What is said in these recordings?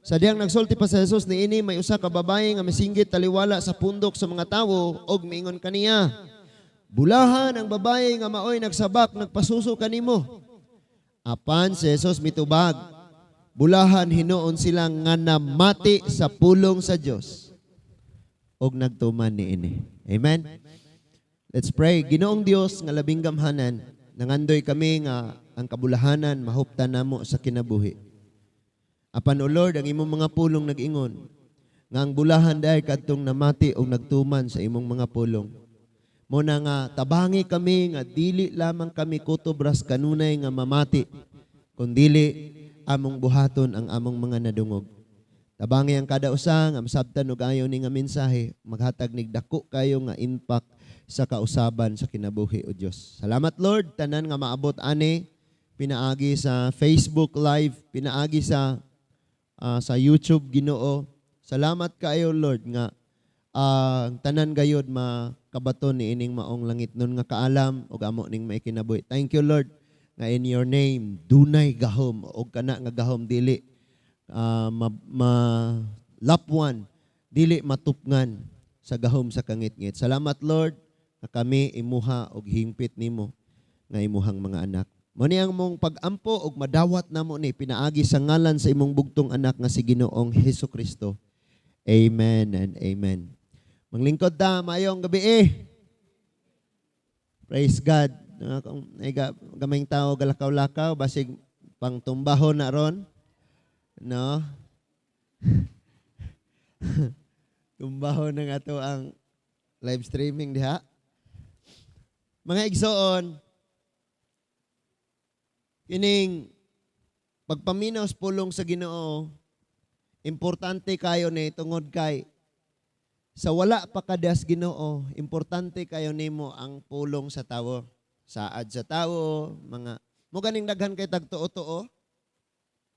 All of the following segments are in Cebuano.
Sa diyang nagsulti pa sa Jesus niini, may usa ka babaye nga misinggit taliwala sa pundok sa mga tawo og miingon kaniya, "Bulahan ang babaye nga maoy nagsabak, nagpasuso kanimo." Apan si Jesus mitubag, "Bulahan hinuon sila nga namati sa pulong sa Dios og nagtuman niini." Amen. Let's pray. Ginoong Dios nga labing gamhanan, nangandoy kami nga ang kabulahanan mahuptan namo sa kinabuhi. Apan, O Lord, ang imong mga pulong nag-ingon nga ang bulahan dahil kadtong namati og nagtuman sa imong mga pulong. Mao na nga tabangi kami nga dili lamang kami kutob ras kanunay nga mamati, kundili among buhaton ang among mga nadungog. Tabangi ang kada usa nga masabtan og ayo ni nga mensahe, maghatag nig dako kayo nga impact sa kausaban sa kinabuhi, o Dios. Salamat, Lord, tanan nga maabot ani pinaagi sa Facebook Live, pinaagi sa YouTube, Ginoo. Salamat kaayo, Lord, nga ang tanan gayod makabaton ni ining maong langitnon nga kaalam ug amo ning maikinabuhi. Thank you, Lord, nga in your name dunay gahom ug kana nga gahom dili ma lapwan, dili matupngan sa gahom sa kangitngit. Salamat, Lord, nga kami imuha og hingpit nimo nga imuhang mga anak. Mao ni ang among pag-ampo ug madawat namo ni pinaagi sa ngalan sa imong bugtong anak nga si Ginoong Hesus Kristo. Amen and amen. Manglingkod ta, maayong gabi eh. Praise God. Kung ay gamayng tao galakaw-lakaw basig pang tumbahon na ron. No? Tumbahon na nga to ang live streaming diha. Mga igsoon, kining pagpaminaw sa pulong sa Ginoo, importante kayo ni tungod kay sa wala pa kadas Ginoo, importante kayo nimo ang pulong sa tawo. Saad sa tawo, mga mo ganing daghan kay tagtuo-tuo.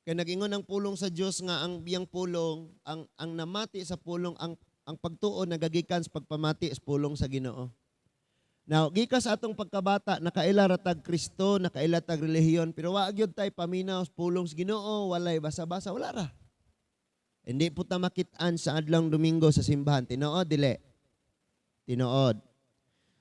Kay nagingon ang pulong sa Dios nga ang biyang pulong, ang namati sa pulong, ang pagtuo nagagikan sa pagpamati sa pulong sa Ginoo. Now, gikas sa atong pagkabata, nakaila ra tag Kristo, nakaila tag relihiyon, pero wa gyud tay paminaw sa pulong sa Ginoo, walay basa-basa, wala ra. Hindi po ta makit-an sa adlong Domingo sa simbahan. Tinuod, dili? Tinuod.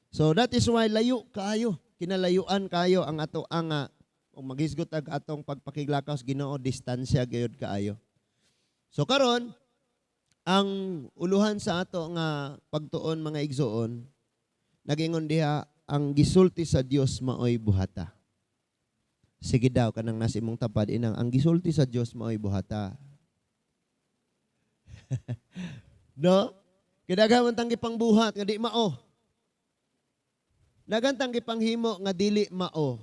So that is why layo kaayo, kinalayuan kayo ang ato ang kung maghisgot ag atong pagpakiglakaw sa Ginoo, distansya gayud kaayo. So karon ang uluhan sa ato nga pagtuon, mga igsoon, nagingon diha ang gisulti sa Dios maoy buhata. Sige daw, kanang nasa imong tapad inang, "Ang gisulti sa Dios maoy buhata." No? Kay daghan man tang gipangbuhat nga di mao. Daghan tang gipanghimo nga dili mao.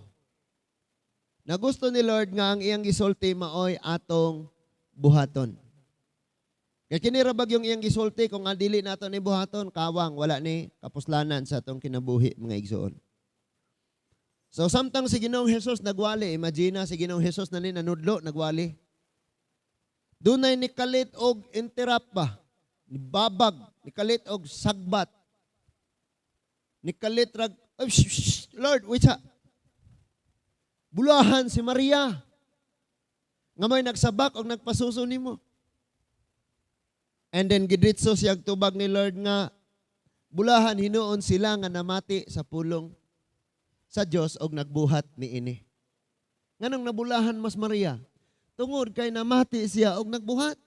Na gusto ni Lord nga ang iyang gisulti maoy atong buhaton. Kay kini ra bag yung iyang gisulti, kung nga dili nato ni buhaton, kawang wala ni kapuslanan sa atong kinabuhi, mga igsoon. So samtang si Ginoong Hesus nagwali, imagine na si Ginoong Hesus na ni nanudlo, nagwali. Dunay nikalit og interrupt ba? Nibabag, nikalit og sagbat. Nikalit rag, "Oh, shh, shh, Lord, wait sa. Bulahan si Maria nga may nagsabak og nagpasuso nimo." And then gidritso siya tubag ni Lord nga bulahan hinuon sila nga namati sa pulong sa Dios og nagbuhat niini. Nganong nabulahan mas Maria? Tungod kay namati siya og nagbuhat.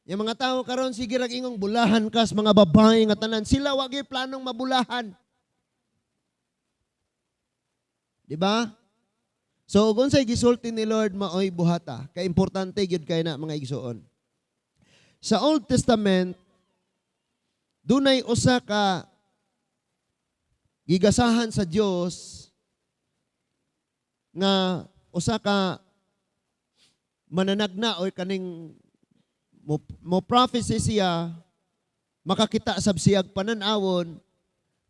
Yung mga tao karon sige rag ingong bulahan kas mga babae nga tanan, sila wa gyud planong mabulahan. Di ba? So kung unsay gisulti ni Lord maoy buhata, kay importante gyud kay na, mga igsoon. Sa Old Testament, dunay usa ka gigasahan sa Dios nga usa ka mananagna o kaning mo prophecy siya, makakita sab siyag panan-awon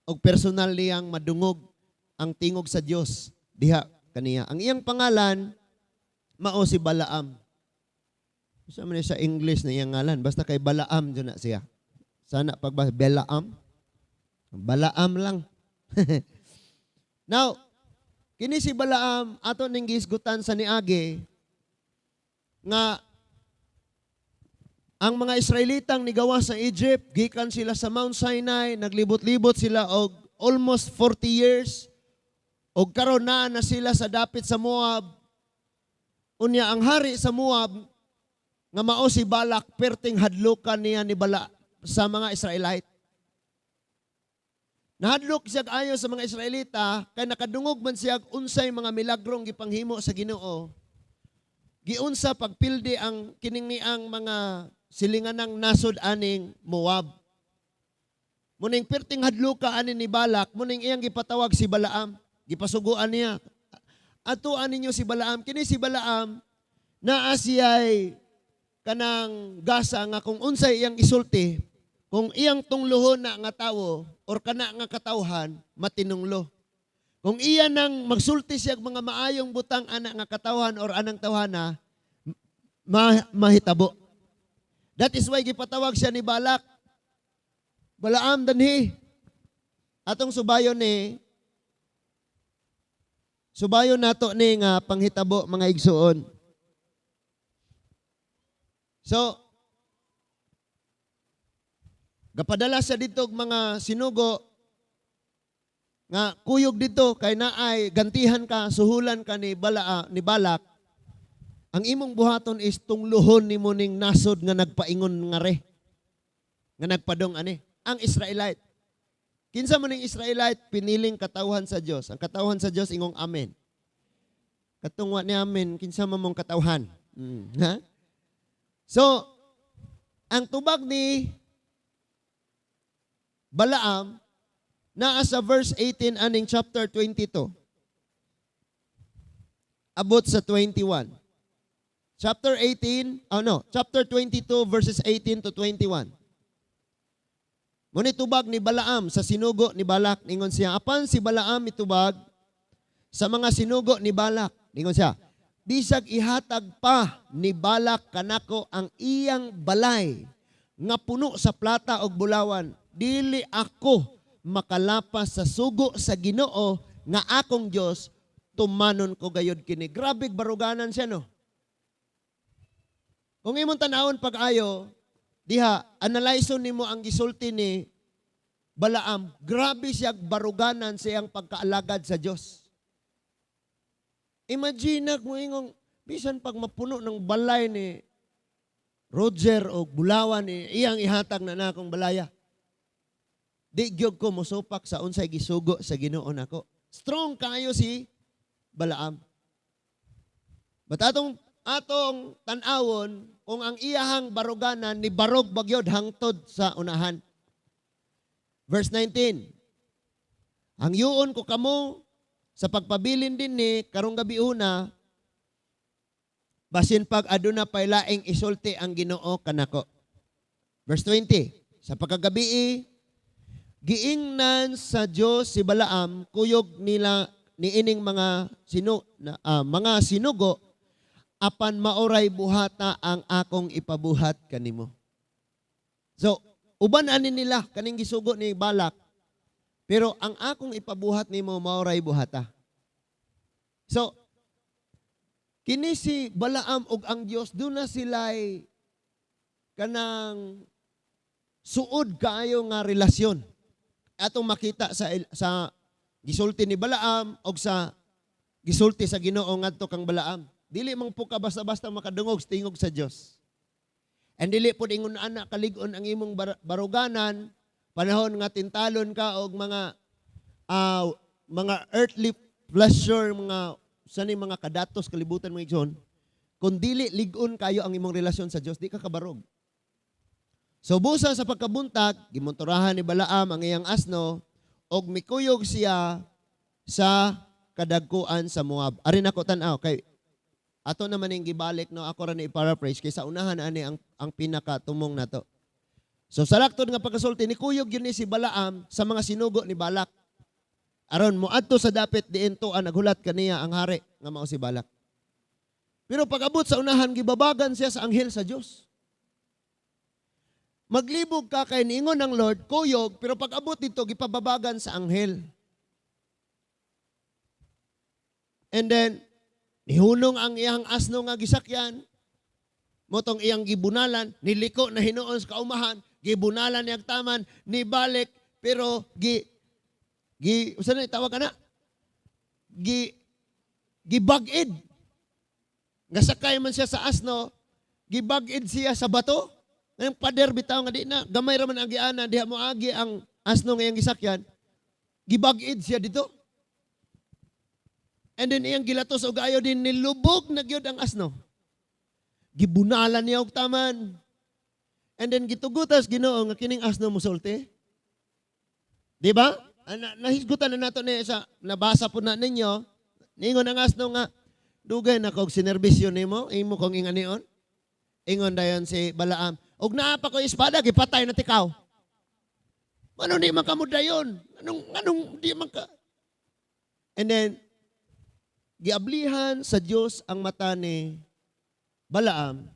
og personal niyang madungog ang tingog sa Dios diha kaniya. Ang iyang pangalan mao si Balaam. Sa man sa English na iyang ngalan, basta kay Balaam jud na siya. Sana pagbasa Balaam. Balaam lang. Now, kini si Balaam ato ning gihisgutan sa niagi nga Ang mga Israelitang nigawas sa Egypt, gikan sila sa Mount Sinai, naglibot-libot sila og almost 40 years. Og karon naa na sila sa dapit sa Moab. Unya ang hari sa Moab nga mao si Balak, perting hadlukan niya ni Bala sa mga Israelite. Nahadlok siya ayo sa mga Israelita kay nakadungog man siya unsay mga milagrong gipanghimo sa Ginoo. Giunsa pagpildi ang kining niang mga silinganang nasod aning Moab. Muning perting hadluka ani ni Balak, muning iyang gipatawag si Balaam, gipasuguan niya. Atuan ninyo si Balaam, kini si Balaam naa siya'y kanang gasa nga kung unsay iyang isulti, kung iyang tungluhon na nga tawo or kana nga katawhan, matinunglo. Kung iya nang magsulti siya og mga maayong butang ana nga katawhan or anang tawhana, mahitabo. That is why gipatawag siya ni Balak. "Balaam, danhi." Atong subayon ni subayon nato ni nga panghitabo, mga igsuon. So, gapadala siya dito og mga sinugo nga kuyog dito kay naay gantihan ka, suhulan ka ni Balak. Ang imong buhaton is tungluhon nimo ning nasod nga nagpaingon nga re. Nga nagpadong ani ang Israelite. Kinsa man ning Israelite? Piniling katawhan sa Dios. Ang katawhan sa Dios, ingong amen. Katong wa ni amen, kinsa man mong katawhan? Ha? So, ang tubag ni Balaam naa sa verse 18 aning chapter 22. Abot sa 21. Chapter 18, oh no, chapter 22 verses 18 to 21. Muni tubag ni Balaam sa sinugo ni Balak, ningon siya, apan si Balaam mitubag sa mga sinugo ni Balak, ningon siya, "Bisag ihatag pa ni Balak kanako ang iyang balay nga puno sa plata ug bulawan, dili ako makalapas sa sugo sa Ginoo nga akong Dios, tumanon ko gayod kini." Grabe baruganan siya, no? Kung imong tanawon pag-ayo, diha, analyze nimo ang gisulti ni Balaam, grabe siya baruganan sa iyang pagkaalagad sa Dios. Imagine mo ingong, bisan pag mapuno ng balay ni Roger o bulawan ni iyang ihatag na nakong balaya, di gyud ko mosupak sa unsay gisugo sa Ginoo nako. Strong kayo si Balaam. But atong tan-awon kung ang iyahang baruganan ni barog bagyod hangtod sa unahan. Verse 19. "Hangyoon ko kamo sa pagpabilin dinhi karong gabiuna, basin pag aduna pay laing isulti ang Ginoo kanako." Verse 20. Sa pagkagabii, giingnan sa Dios si Balaam kuyog nila niining mga sinugo, "Apan maoray buhata ang akong ipabuhat kanimo." So, uban ani nila kaning gisugo ni Balak. "Pero ang akong ipabuhat nimo maoray buhata." So, kini si Balaam ug ang Dios duna sila'y kanang suod kaayo nga relasyon. Atong makita sa gisulti ni Balaam og sa gisulti sa Ginoo ngadto kang Balaam. Dili man po ka basta-basta makadungog sa tingog sa Dios. And dili pod ingon ana kalig-on ang imong baruganan panahon nga tintalon ka og mga earthly pleasure, mga sa ni mga kadatos kalibutan, mga igsoon. Kung dili lig-on kayo ang imong relasyon sa Dios, di ka kabarog. So busa sa pagkabuntag, gimontorahan ni Balaam ang iyang asno og mikuyog siya sa kadagkuan sa Moab. Ari nako tan-aw kay ato naman ning gibalik, no? Ako ra ni i-paraphrase kay sa unahan ani ang pinakatumong nato. So sa laktod nga pagkasulti, nikuyog yun ni si Balaam sa mga sinugo ni Balak. Aron moadto sa dapit diin ang naghulat kaniya ang hari nga mao si Balak. Pero pag-abot sa unahan, gibabagan siya sa anghel sa Dios. Maglibog ka kay niingon ng Lord, kuyog, pero pag abot dito, gipababagan sa anghel. And then, nihunong ang iyang asno nga gisakyan. Mao tong iyang gibunalan, niliko na hinuon sa kaumahan, gibunalan niyang taman, nibalik, pero gi gi usa na tawag kana? Gi gibag-id. Nga sakay man siya sa asno, gibag-id siya sa bato. Ngayong pader bitaw nga di na, gamay ra man ang giana, diha mo agi ang asno nga iyang gisakyan, gibag-id siya dito. And then iyang gilatos og ayo din, nilubog na gyud ang asno. Gibunalan niya og taman. And then gitugutas Ginoo nga kining asno musulti. Di ba? Nahisgutan na nato ni sa nabasa po na ninyo. Ningon ang asno nga dugay na kog sinerbisyo nimo, imo kong inganion. Ingon dayon si Balaam, og naa pa ko espada, gipatay na tikaw. Ano di man kamo dayon? Anong di man ka? And then giablihan sa Dios ang mata ni Balaam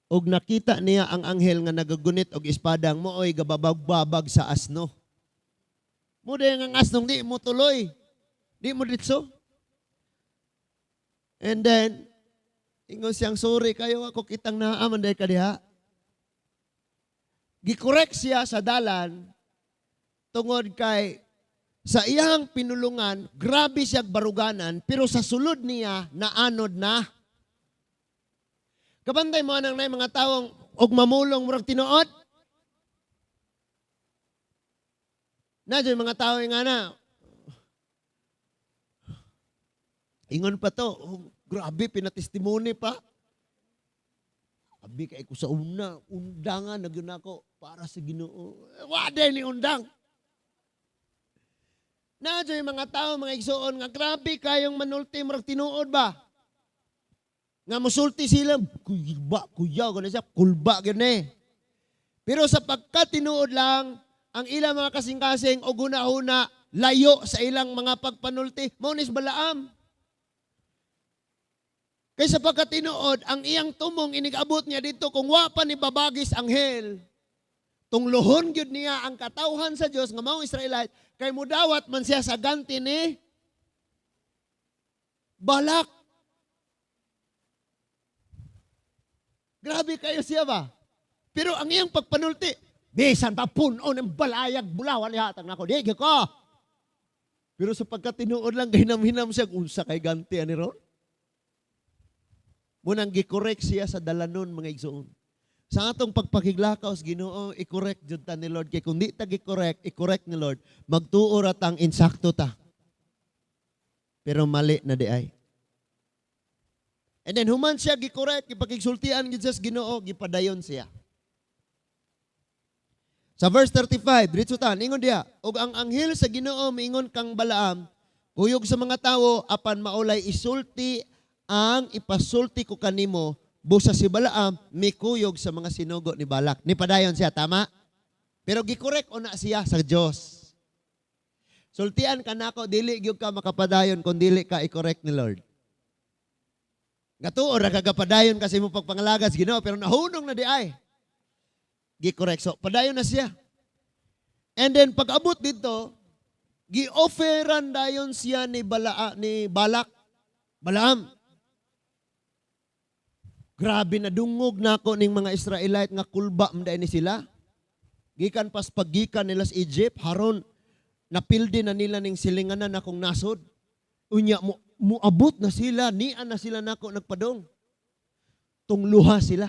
og nakita niya ang anghel nga nagagunit og espadang mooy gababag-babag sa asno. Mo ang asnong di mo tuloy. Di mo ditso. And then, ingon siyang, "Sorry kayo, ako kitang naaman dahil ka diha." Gikorek siya sa dalan tungod kay sa iyang pinulungan, grabe siya baruganan, pero sa sulod niya, naanod na. Kabantay mo anang nay mga tawong og mamulong murag tinuod. Na mga tao nga na. Ingon pa to, oh, grabe, pinatestimony pa. Abi kay ko sa una, undangan na gyud ako para sa Ginoo. Wa ni undang. Na yung mga tao, mga igsuon, nga grabe kayong manulti, murag tinuod ba? Nga musulti sila, kulba, kuya, gano'n siya, kulba, gano'n eh. Pero sa pagkatinuod lang, ang ilang mga kasing-kasing o guna-huna, layo sa ilang mga pagpanulti, mao ni Balaam. Kaysa pagkatinuod, ang iyang tumong inigabot niya dito, kung wa pa ni babagis anghel, tunglohon gyud niya ang katawhan sa Dios nga maong Israelite, kay mudawat man siya sa ganti ni Balak. Grabe kayo siya ba? Pero ang iyang pagpanulti, bisan pa puno ng balayag bulawan ihatag nako, di ko. Pero sa pagkatinuod lang, gahinam-hinam siya, unsa kay ganti ani ron? Munang gikorek siya sa dalanon, mga igsoon. Sa atong pagpakiglakaw sa Ginoo, i-correct jud ta ni Lord. Kay kung di ta gi-correct, i-correct ni Lord, magtuo ra tang insakto ta. Pero mali na di ay. And then human siya gi-correct, gipakigsultian gid siya sa Ginoo, gipadayon siya. Sa verse 35, diretso ta, ingon diha, og ang anghel sa Ginoo miingon kang Balaam, kuyog sa mga tawo apan maulay isulti ang ipasulti ko kanimo, busa si Balaam mikuyog sa mga sinugo ni Balak. Nipadayon siya, tama? Pero gikorek o na siya sa Dios. Sultian ka nako, dili gyud ka makapadayon kung dili ka i-correct ni Lord. Gatuo ra kagapadayon kasi mo pagpangalaga sa Ginoo, pero nahunong na di ay. Gi-correct. So, padayon na siya. And then pag abot dito, gi-offeran dayon siya ni Balaa, ni Balak, Balaam. Grabe na dungog nako ning mga Israelite nga kulba man ni sila. Gikan pas paggikan nila sa Egypt, haron napildi na nila ning silinganan akong nasod. Unya mo muabot na sila, nian na sila nako nagpadong. Tungluha sila.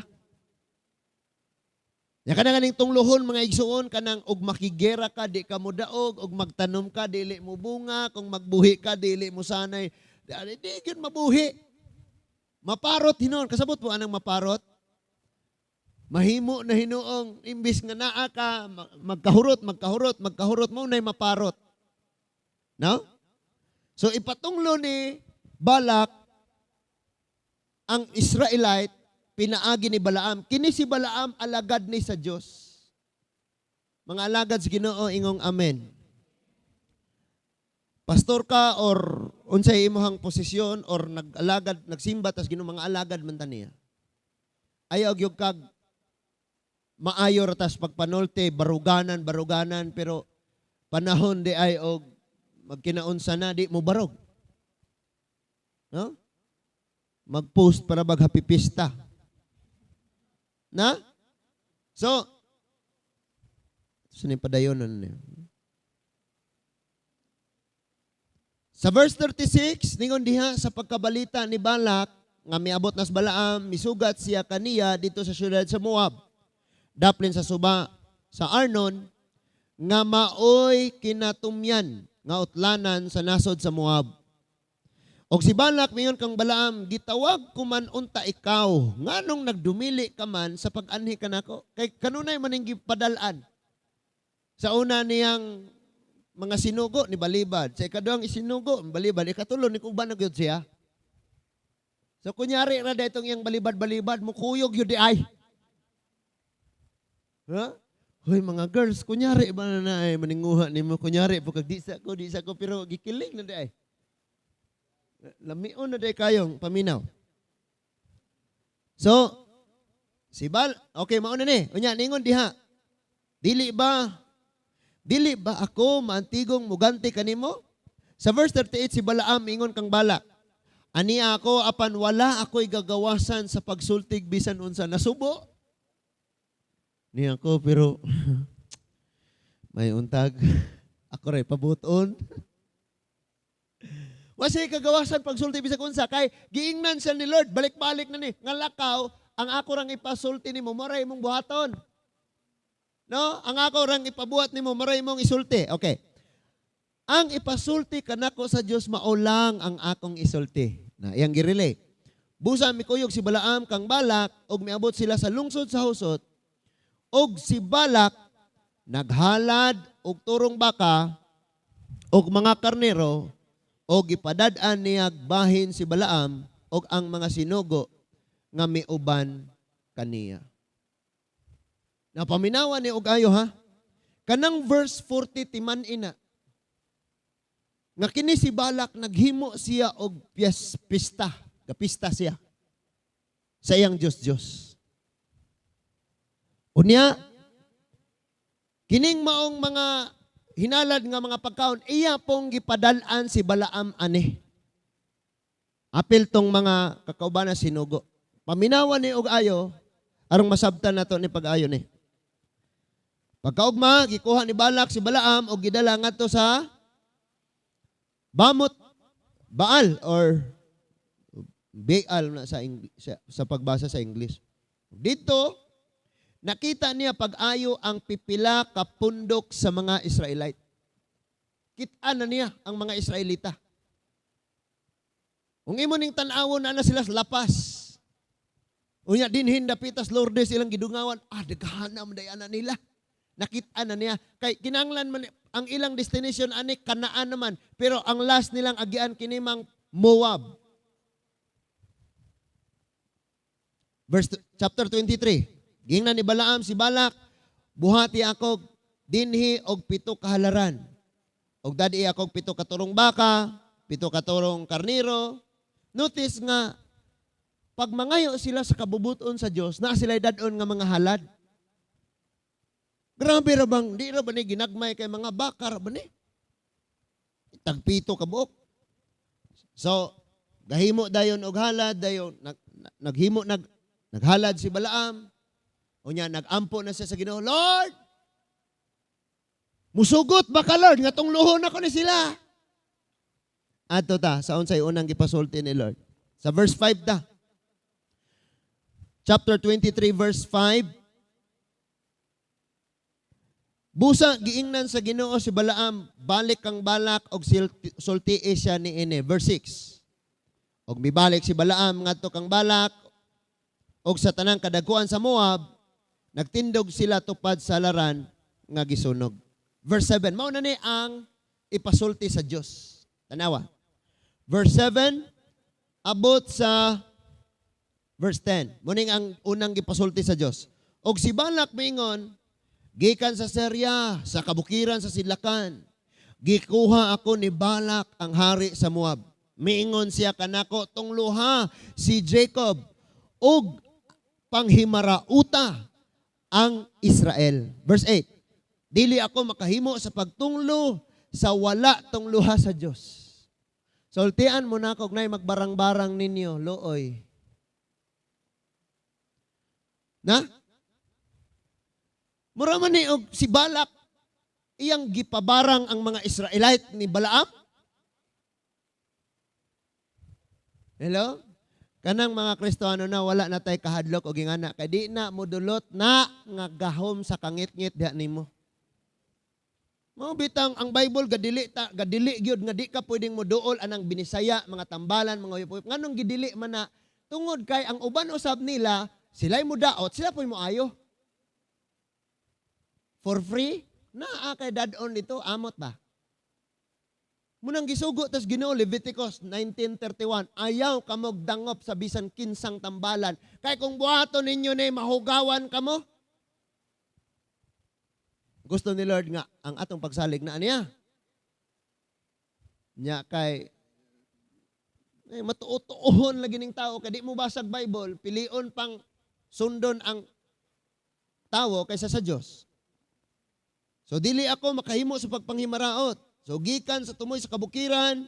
Ya kana kaning tungluhon, mga igsuon, kanang og makigera ka di ka modaog, og magtanom ka dili mo bunga, kung magbuhi ka dili mo sanay, di, di gyud mabuhi. Maparot hinuon, kasabot po anang maparot? Mahimo na hinuong imbis nga naa ka magkahurot, magkahurot, magkahurot mo nay maparot. No? So ipatunglo ni Balak ang Israelite pinaagi ni Balaam. Kini si Balaam alagad ni sa Dios. Mga alagad sa Ginoo, ingong amen. Pastor ka or unsay imong posisyon or nag-alagad, nagsimba tas Ginoo, mga alagad man ta niya. Ayaw gyud kag maayo ra tas pagpanulte, baruganan, baruganan, pero panahon di ay og magkinaunsa na di mo barog. No? Mag-post para bag happy pista. Na? So, sa padayon na niyo. Sa verse 36, ningon diha sa pagkabalita ni Balak, nga miabot nas Balaam, misugat siya kaniya dito sa syudad sa Moab. Daplin sa suba sa Arnon, nga maoy kinatumyan, nga utlanan sa nasod sa Moab. Og si Balak miingon kang Balaam, gitawag ko man unta ikaw, nganong nagdumili ka man sa pag-anhi kanako? Kay kanunay man ning gipadal-an. Sa una niyang mga sinugo ni balibad, sa ikaduhang isinugo ni balibad, ikatulo ni kuban na gyud siya. So kunyari ra itong iyang balibad-balibad, mukuyog yun di ay. Ha? Hoy mga girls, kunyari ba na na ay maninguha nimo, kunyari po kag di sa ko pero gikiling na di ay. Lamion na di kayong paminaw. So, si Bal, okay, mauna ni. Unya, ningon diha. Dili ba ako maantigong muganti kanimo? Sa verse 38, si Balaam ingon kang Balak, ani ako apan wala ako'y gagawasan sa pagsultig bisan unsa nasubo. Ni ako pero may untag ako ray pabuton. Wasi kagawasan pagsulti bisan unsa kay giingnan siya ni Lord, balik-balik na ni nga lakaw ang ako rang ipasulti nimo maray imong buhaton. No, ang ako rang ipabuhat nimo maray imong isulti. Okay. Ang ipasulti kanako sa Dios mao lang ang akong isulti. Na iyang girelate. Busa mikuyog si Balaam kang Balak og miabot sila sa lungsod sa Husot. Og si Balak naghalad og turong baka og mga karnero og gipadad-an niya bahin si Balaam og ang mga sinugo nga miuban kaniya. Napaminawan ni og ayo ha. Kanang verse 40 timan ina. Nga kini si Balak naghimo siya og pista, gapista siya sa iyang Dios-Dios. Unya kining maong mga hinalad nga mga pagkaon iya pong gipadal-an si Balaam ani. Apil tong mga kakauban sinugo. Paminawan ni og ayo arong masabtan nato ni pag-ayo ni. Pagkaugma gikuha ni Balak si Balaam og gidala ngadto sa Bamot Baal or Baal na sa pagbasa sa English. Dito nakita niya pag-ayo ang pipila ka pundok sa mga Israelite. Kita na niya ang mga Israelita. Kung imo ning tan-awon na sila sa lapas. Unya dinhin dapitas Lourdes ilang gidungawan, daghana man day ana nila. Nakita na niya kay kinahanglan man ang ilang destination ani Kanaan naman, pero ang last nilang agian kini mang Moab. Verse chapter 23. Gingnan ni Balaam si Balak, buhati ako dinhi og 7 kahalaran. Og dadi ako 7 katurong baka, 7 katurong karniro. Notice nga pag mangayo sila sa kabubuton sa Dios, naa sila dadon nga mga halad. Grabe ra bang, di ra ba ni ginagmay kay mga baka ra ba ni? Tagpito ka buok. So, gahimo dayon og halad, dayon naghimo naghalad si Balaam. Unya nagampo na siya sa Ginoo, Lord, musugot ba ka Lord nga tungluhon ako ni sila? Adto ta sa unsay unang gipasulti ni Lord. Sa verse 5 ta. Chapter 23 verse 5. Busa giingnan sa Ginoo si Balaam, balik kang Balak og sultii siya niini. Verse 6. Og mibalik si Balaam ngadto kang Balak og sa tanang kadagkuan sa Moab, nagtindog sila tupad sa laran nga gisunog. Verse 7, mao na ni ang ipasulti sa Dios. Tanawa. Verse 7 abot sa verse 10. Muning ang unang gipasulti sa Dios. Og si Balak miingon, gikan sa Syria, sa kabukiran sa Sidlakan, gikuha ako ni Balak ang hari sa Moab. Miingon siya kanako tungluha si Jacob og panghimarauta ang Israel. Verse 8, dili ako makahimo sa pagtunglo sa wala tungluha sa Dios. Sultian mo na ako, nay magbarang-barang ninyo, looy. Na? Mura man ni og si Balak iyang gipabarang ang mga Israelite ni Balaam. Hello? Kanang mga Kristiyano na wala na tay kahadlok og ingana kay di na modulot na nga gahom sa kangitngit diha nimo. Mao bitang ang Bible gadili ta gadili gyud nga di ka pwedeng moduol anang binisaya, mga tambalan, mga uyop-uyop. Nganong gidili man na? Tungod kay ang uban usab nila, sila'y mudaot, sila po'y moayo. For free? Naa kay dad-on dito, amot ba? Munang gisugo tas Ginoo, Leviticus 19:31, ayaw kamog dangop sa bisan kinsang tambalan. Kay kung buhaton ninyo ni mahugawan kamo. Gusto ni Lord nga ang atong pagsalig na niya. Nya kay matuo-tuohon lagi ning tao kay di mo basag Bible, pilion pang sundon ang tawo kaysa sa Dios. So dili ako makahimo sa pagpanghimaraot. So gikan sa tumoy sa kabukiran,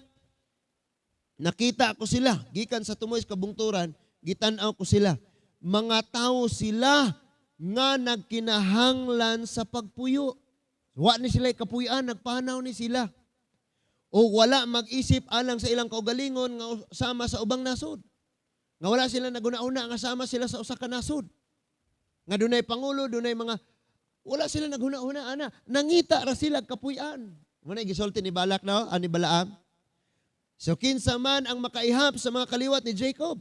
nakita ko sila. Gikan sa tumoy sa kabungturan, gitan-aw ko sila. Mga tao sila nga nagkinahanglan sa pagpuyo. Wa ni sila kapuy-an, nagpanaw ni sila. O wala mag-isip alang sa ilang kaugalingon nga sama sa ubang nasod. Nga wala sila naguna-una nga sama sila sa usa ka nasod. Nga dunay pangulo, dunay mga wala sila naghuna-una ana, nangita ra sila kapuy-an. Muna gisulti ni Balak no, ani Balaam. So kinsa man ang makaihap sa mga kaliwat ni Jacob,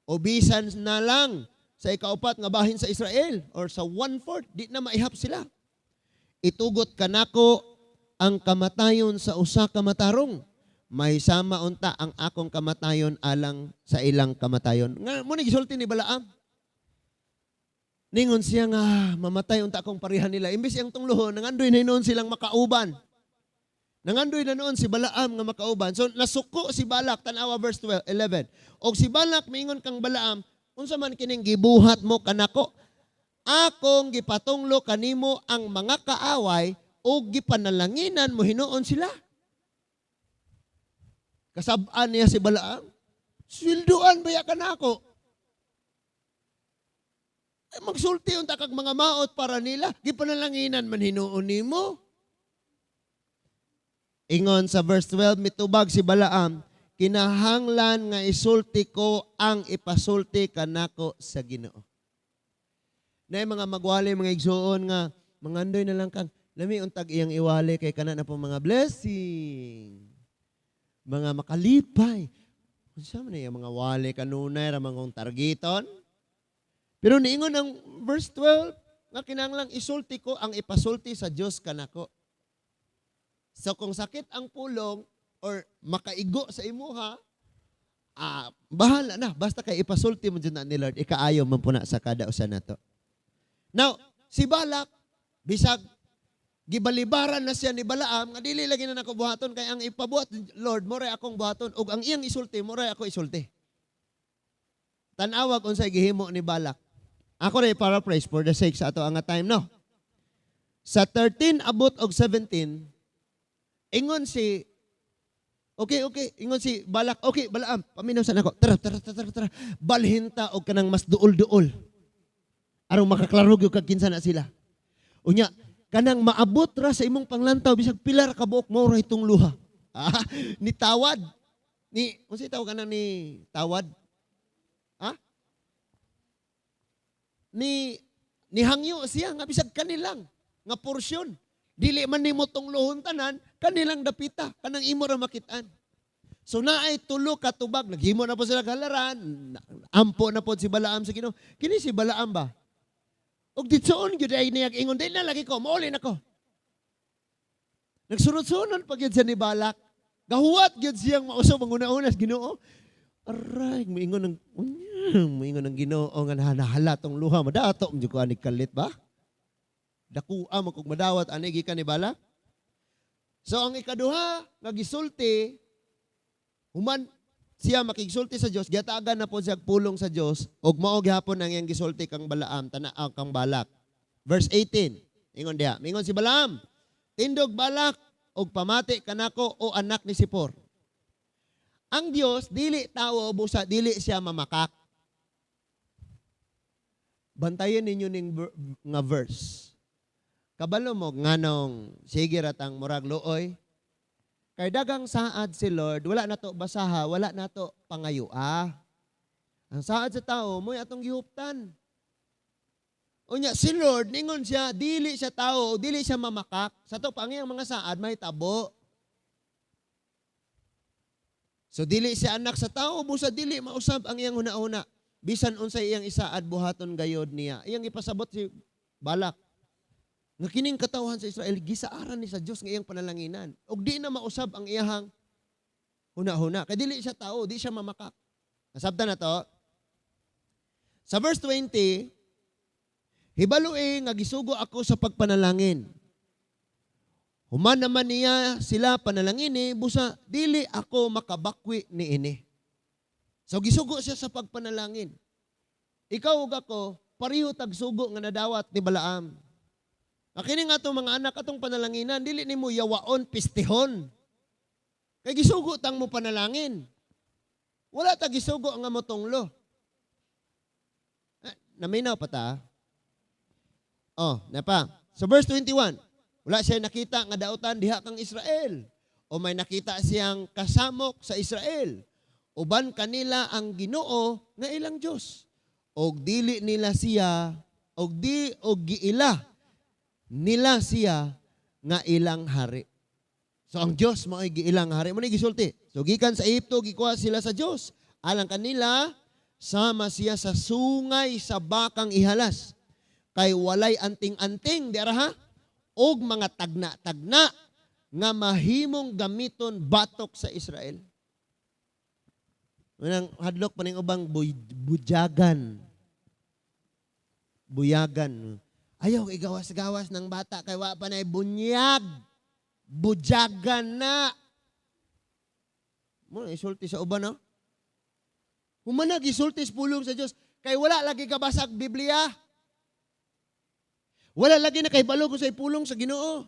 o bisan na lang sa ikaupat nga bahin sa Israel or sa 1/4, di na maihap sila. Itugot kanako ang kamatayon sa usa ka matarong. May sama unta ang akong kamatayon alang sa ilang kamatayon. Nga mo ni gisulti ni Balaam. Ningon siya nga mamatay unta akong pareha nila. Imbes iyang tunglohon, nangandoy na noon silang makauban. Nangandoy na noon si Balaam nga makauban. So nasuko si Balak, tan-awa verse 11. Og si Balak miingon kang Balaam, unsa man kining gibuhat mo kanako? Akong gipatunglo kanimo ang mga kaaway ug gipanalanginan mo hinuon sila. Kasab-an niya si Balaam. Swelduan ba ya kanako? Ay, magsulti unta kag mga maot para nila, gipanalanginan man hinuon nimo. Ingon sa verse 12, mitubag si Balaam, kinahanglan nga isulti ko ang ipasulti kanako sa Ginoo. Nay mga magwali, mga igsuon nga mangandoy na lang kang lami untag iyang iwali kay kana na po mga blessing. Mga makalipay. Unsa man iya mga wali kanunay ra mangong targeton? Pero niingon ang verse 12 nga kinahanglan isulti ko ang ipasulti sa Dios kanako. So kung sakit ang pulong or makaigo sa imuha, bahala na. Basta kay ipasulti mo dyan na ni Lord, ikaayo man po na sa kada usa nato. Now, si Balak, bisag gibalibaran na siya ni Balaam, nga dili lagi na nako buhaton, kay ang ipabuhat, Lord, moray akong buhaton, ug ang iyang isulti, moray ako isulti. Tan-awag unsay gihimo ni Balak. Ako rin paraphrase for the sake sa ato ang time, no? Sa 13 abot og 17, ingon si Okay, okay. Ingon si Balak, okay, Balaam, paminaw sa nako. Tara, tara, tara, tara, tara. Balhin ta og kanang mas duol-duol. Aron makaklaro gyud kag kinsa na sila. Unya, kanang maabot ra sa imong panglantaw bisag pila ra ka buok mao ra itong luha. Ni tawad. Ni unsa tawag kanang ni tawad? Ha? Ni nihangyo siya nga bisag kanilang nga porsyon. Dili man nimo tunglohon tanan, kanilang dapita, kanang imo ra makit-an. So naay tulo ka tubag, naghimo na po sila halaran, ampo na po si Balaam sa Ginoo. Kini si Balaam ba? Og ditsoon gyud ay niyag ingon, dili na lagi ko, mauli na ko. Nagsunod-sunod pa gyud siya ni Balak. Gahuwat gyud siyang mausob ang una-una sa Ginoo. Aray, moingon ang unya, moingon ang Ginoo nga nahala tong luha, madato man jud ko ani kalit ba? Dakua man kog madawat ani gikan ni Balak. So ang ikaduha nga gisulti, human siya makigsulti sa Dios, gihatagan na po siya pulong sa Dios ug mao gihapon ang iyang gisulti kang Balaam, tana kang Balak. Verse 18, ingon diha, mingon si Balaam, tindog Balak og pamati kanako o anak ni Sipor. Ang Dios dili tawo busa dili siya mamakak. Bantayan ninyo ning nga verse. Kabalo mo nganong sige ra tang murag luoy? Kay dagang saad si Lord, wala na to basaha, wala na to pangayua. Ang saad sa tao, mo'y atong gihuptan. Unya, si Lord, ningon siya, dili siya tao, dili siya mamakak. Sa to, pang iyang mga saad, may tabo. So, dili siya anak sa tao, busa dili mausab ang iyang huna-huna. Bisan unsay iyang isaad, buhaton gayod niya. Iyang ipasabot si Balak nga kining katawhan sa Israel, gisaaran ni sa Dios nga iyang panalanginan. Og di na mausab ang iyahang huna-huna. Kay dili siya tao, di siya mamakak. Nasabtan na to? Sa verse 20, "Hibaloi nga gisugo ako sa pagpanalangin. Human naman niya sila panalangini, busa dili ako makabakwi niini." So gisugo siya sa pagpanalangin. Ikaw ug ako, pareho tag sugo nga nadawat ni Balaam. Kini nga atong mga anak atong panalanginan, dili nimo yawaon, pistihon. Kay gisugo tang mo panalangin. Wala ta gisugo nga motunglo. Eh, naminaw pa ta? Oh, napa. So verse 21, wala siya nakita nga dautan diha kang Israel. O may nakita siyang kasamok sa Israel. Uban kanila ang Ginoo nga ilang Dios. Og dili nila siya, og di og giila nila siya nga ilang hari. So ang Dios mao'y giilang hari. Mo ni gisulti. So gikan sa Ehipto gikuha sila sa Dios. Alang kanila sama siya sa sungay sa bakang ihalas. Kay walay anting-anting di ara ha og mga tagna-tagna nga mahimong gamiton batok sa Israel. Unang hadlok pa ning ubang bujagan. Buyagan. Ayaw igawas-gawas ng bata kay wa pa na bunyag. Bujagan na. Mo isulti sa uban, no? Humanag isulti sa pulong sa Dios kay wala lagi kabasag Biblia. Wala lagi na kahibalo kung sa pulong sa Ginoo.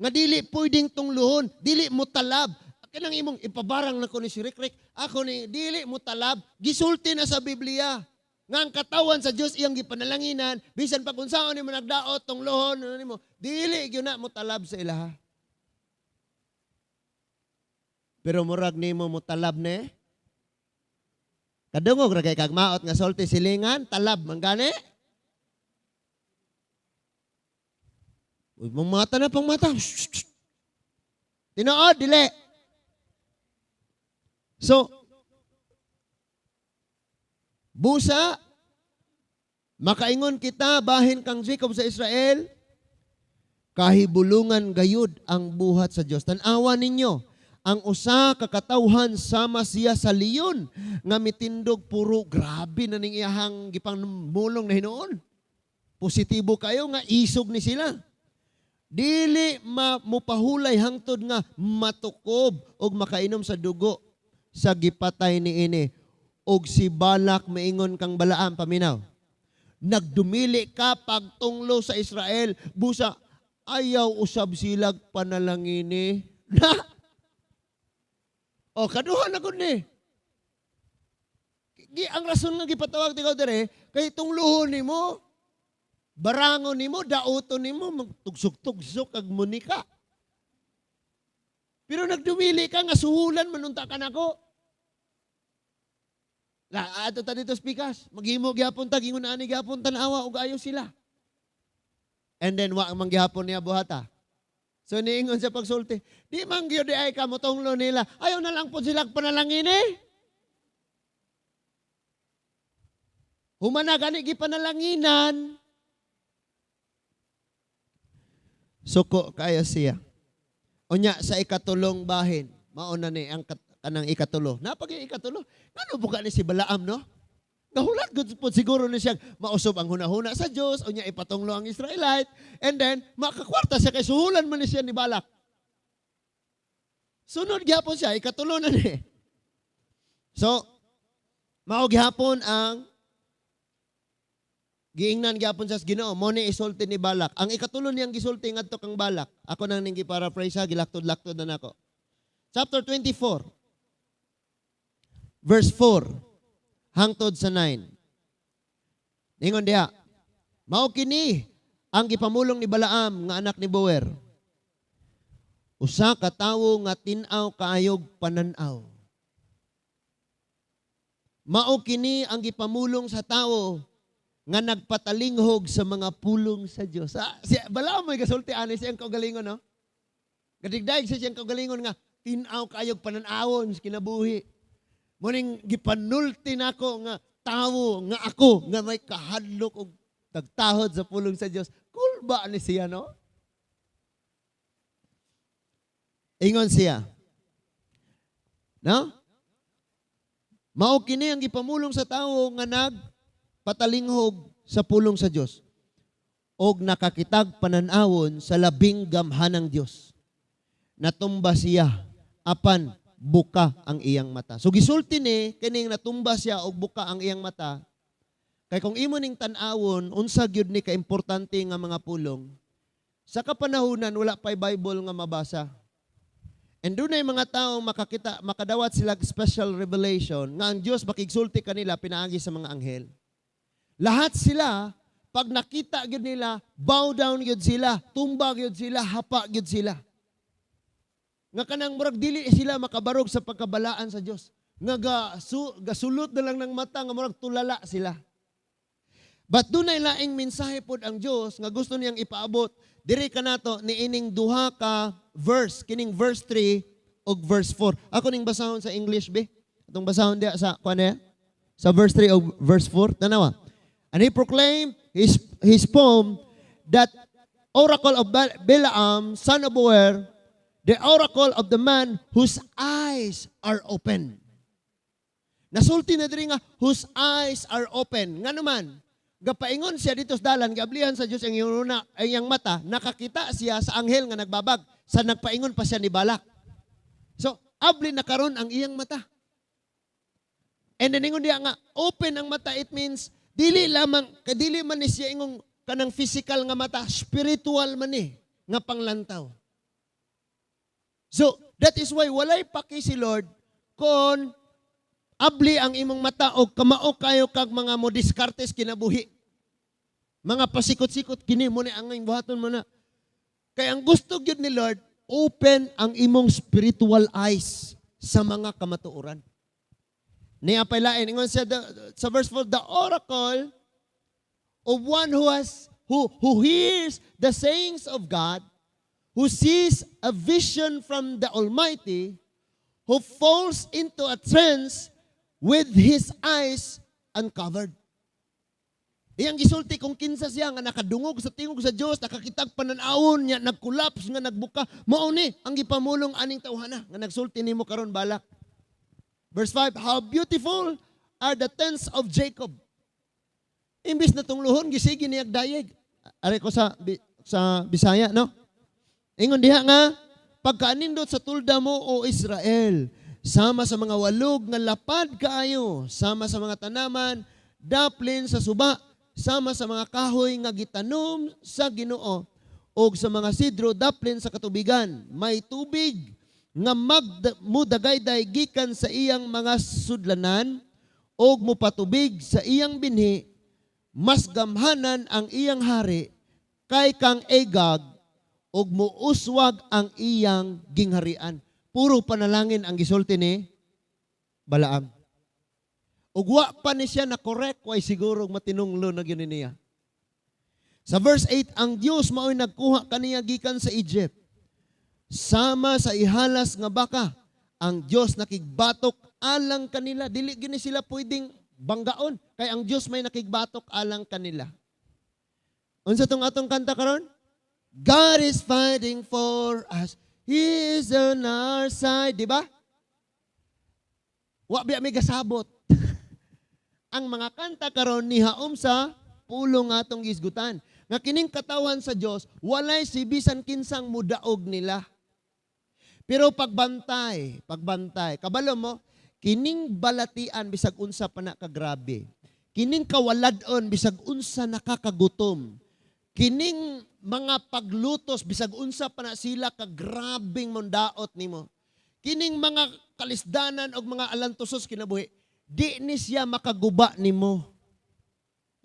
Nga dili pwedeng tungluhon, dili mo talab. Kanang imong ipabarang na ko ni si Rick Rick, ako ni dili mo talab, gisulti na sa Biblia. Nga ang katawan sa Dios iyang gipanalanginan, bisan pag unsaon nimo nagdaot tunglohon ano nimo, dili gyud na mo talab sa ilaha. Pero murag nimo mo talab ne. Kadungog ra kay kag maot nga sulti silingan, talab man gani. Uy, mata na pang mata. Shh, shh, shh. Tinuod, dili. So, busa, makaingon kita, bahin kang Jacob sa Israel, kahibulungan gayud ang buhat sa Dios. Tan-awa ninyo, ang usa ka katawhan sama siya sa leon nga mitindog puro. Grabe na ning iyahang gipangmulong na hinuon. Positibo kayo nga isog ni sila. Dili ma mupahulay hangtod nga matukob og makainom sa dugo sa gipatay niini. Og si Balak maingon kang Balaam, paminaw. "Nagdumili ka pagtunglo sa Israel, busa ayaw usab silag panalangini." Na! O, kaduha na gud ni. Gi, ang rason nga gipatawag ti dere, kay tungluhon nimo, barangon nimo, dauton nimo, magtugsok-tugsok ag munika. Pero nagdumili ka nga suhulan man unta ka nako. La, ato ta dito speakers. Maghimo gyapon ta, gingon ani gyapon tan-awa ug ayo sila. And then wa man gihapon niya buhata. So niingon sa pagsulti, di man gyud ay ka motunglo nila. Ayaw na lang po sila panalangin eh. Humana gani gipanalanginan. Suko kayo siya. Unya sa ikatulong bahin, mauna ni ang kanang ikatulo. Napag yung ikatulo, ngano buka ni si Balaam, no? Gahulat gud po siguro ni siya mausab ang hunahuna sa Dios, unya ipatunglo ang Israelite, and then makakwarta siya kay suhulan man ni siya ni Balak. Sunod gyapon siya, ikatulo na ni. So, mao gihapon ang giingnan gyapon sa Ginoo, mo ni isulti ni Balak. Ang ikatulo niyang gisulti ngadto kang Balak. Ako nang ning gi-paraphrase ha, gilaktod-laktod na nako. Chapter 24 verse 4 hangtod sa 9. Ningon diha, mao kini Ang gipamulong ni Balaam nga anak ni Beor. Usa ka tawo nga tin-aw kaayog panan-aw. Mao kini ang gipamulong sa tawo nga nagpatalinghog sa mga pulong sa Dios. Ah, si Balaam may gasulti ani siyang kaugalingon, no? Gadigdag sa siyang kaugalingon nga tin-aw kaayog panan-awon sa kinabuhi. Muning gipanulti nako nga tawo nga ako nga may kahadlok og tagtahod sa pulong sa Dios. Kulba ni siya, no? Ingon siya. No? Mao kini ang gipamulong sa tawo nga nagpatalinghog sa pulong sa Dios og nakakitag panan-awon sa labing gamhanang Dios. Natumba siya apan buka ang iyang mata. So gisulti ni kining natumba siya og buka ang iyang mata. Kay kung imo ning tan-awon, unsa gyud ni kaimportante nga mga pulong. Sa kapanahunan, wala pay Bible nga mabasa. And dunay mga taong makakita, makadawat sila special revelation nga ang Dios makigsulti kanila pinaagi sa mga anghel. Lahat sila, pag nakita gyud nila, bow down gyud sila, tumba gyud sila, hapa gyud sila. Nga kanang murag dili sila makabarog sa pagkabalaan sa Dios. Nga gasulot na lang ng mata nga murag tulala sila. But dunay laing mensahe pod ang Dios nga gusto niyang ipaabot. Diri kanato niining duha ka verse, kining verse 3 ug verse 4. Ako ning basahon sa English, be. Atong basahon diya sa kuan niya? Sa verse 3 ug verse 4. Tanawa. And he proclaimed his poem, that oracle of Balaam, son of Beor, the oracle of the man whose eyes are open. Nasulti na diri nga whose eyes are open. Nga naman, gapaingon siya dito sa dalan, giablihan sa Dios ang iyang una, ang iyang mata, nakakita siya sa anghel nga nagbabag, sa nagpaingon pa siya ni Balak. So, abli na karon ang iyang mata. And then ingon diya nga open ang mata, it means dili lamang kadili man ni siya ingong kanang physical nga mata, spiritual man ni nga panglantaw. So, that is why walay paki si Lord kon abli ang imong mata o kamao kayo kag mga mo diskartes kinabuhi. Mga pasikot-sikot kini mo ni ang buhaton mo na. Kay ang gusto gyud ni Lord, open ang imong spiritual eyes sa mga kamatuoran. Niya pay lain, ingon siya sa verse 4, the oracle of one who hears the sayings of God, who sees a vision from the Almighty, who falls into a trance with his eyes uncovered. Iyang gisulti kung kinsa siya nga nakadungog sa tingog sa Dios, nakakitag pananawon niya, nag-collapse nga nagbuka. Mao ni ang gipamulong aning tawhana nga nagsulti nimo karon, Balak. Verse 5, how beautiful are the tents of Jacob. Imbis na tungluhon, gisigi niyag dayeg. Are ko sa Bisaya, no? Ingon diha nga, pagkaanindot sa tulda mo, O Israel, sama sa mga walog nga lapad kaayo, sama sa mga tanaman, daplin sa suba, sama sa mga kahoy nga gitanom sa Ginoo, og sa mga sidro daplin sa katubigan, may tubig nga mudagayday gikan sa iyang mga sudlanan, og mupatubig sa iyang binhi, mas gamhanan ang iyang hari kay kang Agag, og muuswag ang iyang gingharian. Puro panalangin ang gisulti ni Balaam. Ug wa pa ni siya na correct, way siguro matinunglo na gyud niya. Sa verse 8, ang Dios mao'y nagkuha kaniya gikan sa Egypt. Sama sa ihalas nga baka, ang Dios nakigbatok alang kanila. Dili gini sila pwedeng banggaon kay ang Dios may nakigbatok alang kanila. Unsa tong atong kanta karon? God is fighting for us. He is on our side, di ba? Wa biya may gasabot. Ang mga kanta karon nihaom sa pulong atong gisgutan. Nga kining katawan sa Dios, walay si bisan kinsang mudaog nila. Pero pagbantay, pagbantay, kabalo mo, kining balatian bisag unsa pa na kagrabe. Kining kawalad-on bisag unsa nakakagutom. Kining mga paglutos bisag unsa pa na sila kagrabeng mondaot nimo. Kining mga kalisdanan og mga alantusos kinabuhi, di ni siya makaguba nimo.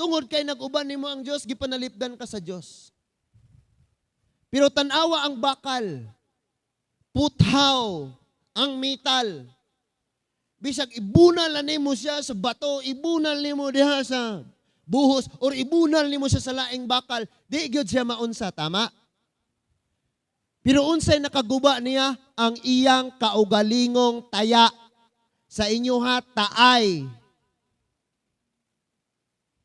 Tungod kay nag-uban nimo ang Dios, gipanalipdan ka sa Dios. Pero tanawa ang bakal. Puthaw ang metal. Bisag ibunal na nimo siya sa bato, ibunal nimo diha sa buhos or ibunal nimo siya sa laing bakal, di gyud siya maunsa, tama? Pero unsay nakaguba niya? Ang iyang kaugalingong taya. Sa inyo ha, taay.